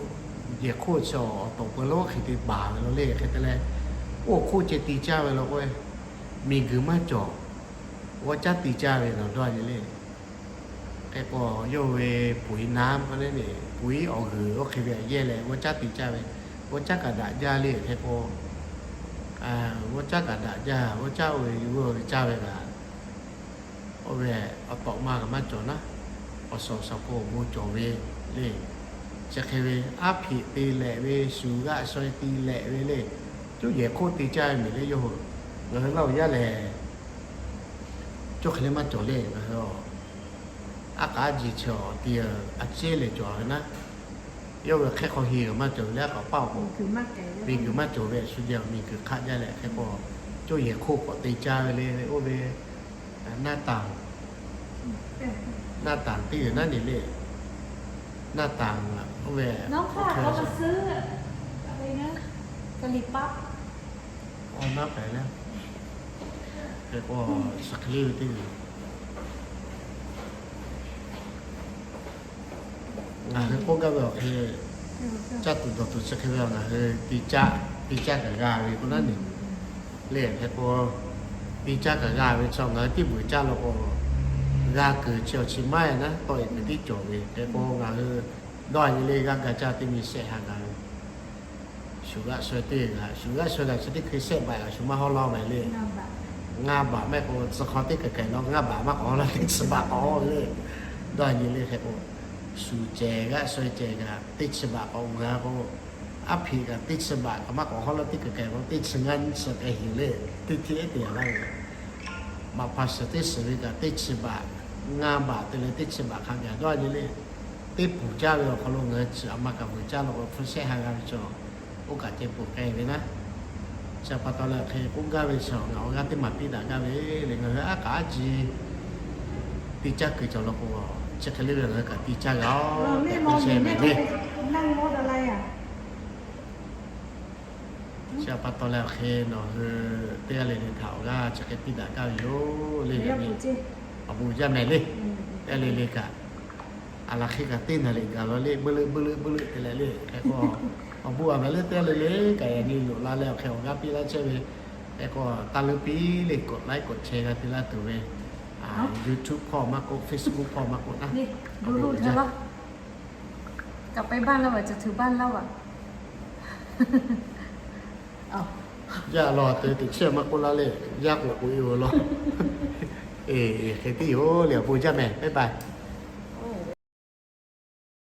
yehˬ hk'oˆ chi awˬ tawˍ peuˬ lonˉ hk'e te baˬ ve law le. Hk'e te leh, oˇ hk'oˆ ceh te caˇ ve law k'o, miˬguiˬ maˇ cawˬ, g'awˇ caˉ te caˇ ve law dawˇ nyi le. Hk'e k'o, yawˇ ve puiˉ naˉ k'o le, puiˉ awˬ g'uiˬ oˇ hk'e ve yehˇ leh g'awˇ caˉ te caˇ ve, g'awˇ caˉ kaꞈ daꞈ jaˇ le. Hk'e k'o, g'awˇ caˉ kaꞈ daꞈ jaˇ, g'awˇ caˉ oˇ ve yuˬ ve caˇ ve kaꞈ, oˇ ve awˬ tawꞈ ma kaꞈ maˇ cawˬ naˉ, awˬ suhˍ awˬ suhˍ k'o awˬ bon cawˬ ve le. Chi hk'e ve aˉ hpiꞈ te lehꞈ ve, shuˍ g'aˆ shaw te lehꞈ ve le. Coˇ yehˬ hk'oˆ te caˇ ve mehˍ le yawˇ hui. Ngaˬ hui laˇ oˬ yaˇ lehˬ, coˇ hk'e le maˇ cawˬ le. Ngaˬ hui aˉ k'aꞈ aˉ ji chi awˬ ti a ceˉ lehˬ cawˬ ve naˉ, yawˇ ve hk'e hk'aw heˍ kaꞈ maˇ cawˬ ve le. Aˉ k'aꞈ paˇ awˬ k'o, miˬguiˬ maˇ cawˬ ve shu jeh awˬ miˬguiˬ hk'aˆ jaˇ leh hk'e k'o, coˇ yehˬ hk'oˆ k'awꞈ te caˇ ve le. Oˇ ve naˇ tanˍ, naˇ tanˍ teˇ g'uiˬ naˉ ne le, naˇ tanˍ oˇ ve, awˬ naˉ pehˍ le. Hk'e k'o, chi hk'e le ve teˇ g'uiˬ ngaˬ hui k'oˆ gaˇ ve awˬ hk'e, caˇ tuˬ dawˬ tuˬ chi hk'e ve ngaˬ hui te caˇ, te caˇ kaꞈ g'a ve k'o naˉ ne le. Hk'e k'o, te caˇ kaꞈ g'a ve chi ngaˬ hui teˇ bvuhˬ caˇ law k'o, g'a kuiˬ chi awˬ chi maˇ e naˉ tawˆ e kuiˬ tiˉ cawˬ ve. Hk'e k'o ngaˬ hui dawˇ nyi le, g'aˇ ga caˇ teˇ nyi shehˆ ha g'a ve, shuˍ g'aˆ shaw teˇ g'aꞈ, shuˍ g'aˆ shaw g'aꞈ chi teˇ hkui shehˆ baꞈ g'aꞈ shuˍ maˇ hawˉ lawˇ mehˍ le. Ngaˇ baꞈ maˇ k'o, tcuh hk'aw teˇ kaˬ kaˬ law ngaˇ baꞈ maˇ k'awꞈ hawˉ la teˇ chi baꞈ k'awꞈ hawˉ le. Dawˇ nyi le. Hk'e k'o, shuˍ cehˬ g'aˆ shaw cehˬ kaꞈ teˇ chi baꞈ k'awꞈ g'a k'o, aˉ hpiꞈ kaꞈ teˇ chi baꞈ kaꞈ maˇ k'awꞈ hawˉ la teˇ kaˬ kaˬ k'o, teˇ chi ngaˇ nyiˇ chi k'ai heˍ le. Teˇ hteˇ ehˉ te yaꞈ laˇ ve, maꞈ hpa shiˍ teˇ shiˍ ve kaꞈ teˇ chi baꞈ, ngaˇ baꞈ te leh teˇ chi baꞈ hk'a gaˬ dawˇ nyi le. Teˇ puˍ caˇ ve awˬ hk'aw lo ngaˬ hui chi a ma kaꞈ vuiˬ caˇ law k'o, hpu shehˆ ha g'a ve chaw, oˇ kaꞈ ceh puˍ k'ai ve naˉ. Chi pa taw leh hk'e k'oˆ gaˇ ve chi ngaˬ awˬ g'aˇ teˇ maˬ piˇ daꞈ gaˇ ve le. Ngaˬ hui aˉ k'aꞈ aˉ ji te caˇ kuiˬ cawˬ law k'o, chi hk'e le ve ngaˬ hui kaꞈ te caˇ g'a-oˬ tehꞈ k'oˆ shehˍ mehˍ le. Chi pa taw leh awˬ hk'e nawˬ hui teˇ g'aˇ le le htaꞈ awˬ g'aˇ chi hk'e piˇ daꞈ gaˇ ve yoˬ le. Yaꞈ nyi awˬ bon jaˇ mehˍ le. Teˇ g'aˇ le le kaꞈ, a laˬ hk'e kaꞈ teˇ naˍ riˍ gaˬ law le, beuꞈ leuꞈ beuꞈ leuꞈ beuꞈ leuꞈ te leh le. Hk'e k'o, awˬ bon a mehˍ le teˇ g'aˇ le le kaꞈ yaꞈ nyi loꞈ la leh awˬ hk'e awˬ g'aˇ piˇ laˇ chehˇ ve. Hk'e k'o, taˇ leuˉ piˇ le, กดไลค์ กดแชร์ g'a te laˇ tuˬ ve, YouTube hpawˇ maˇ k'oˆ, Facebook hpawˇ maˇ k'oˆ naˉ, กลับไปบ้านแล้วว่ะ จะถึงบ้านแล้วว่ะ Yaˇ law te teꞈ chiˇ maˇ k'oˆ laˇ le, yaˇ k'oꞈ k'oꞈ e-oˬ law. Eˬ, hk'e tiˉ yoˬ le, awˬ bon jaˇ mehˍ, bye bye.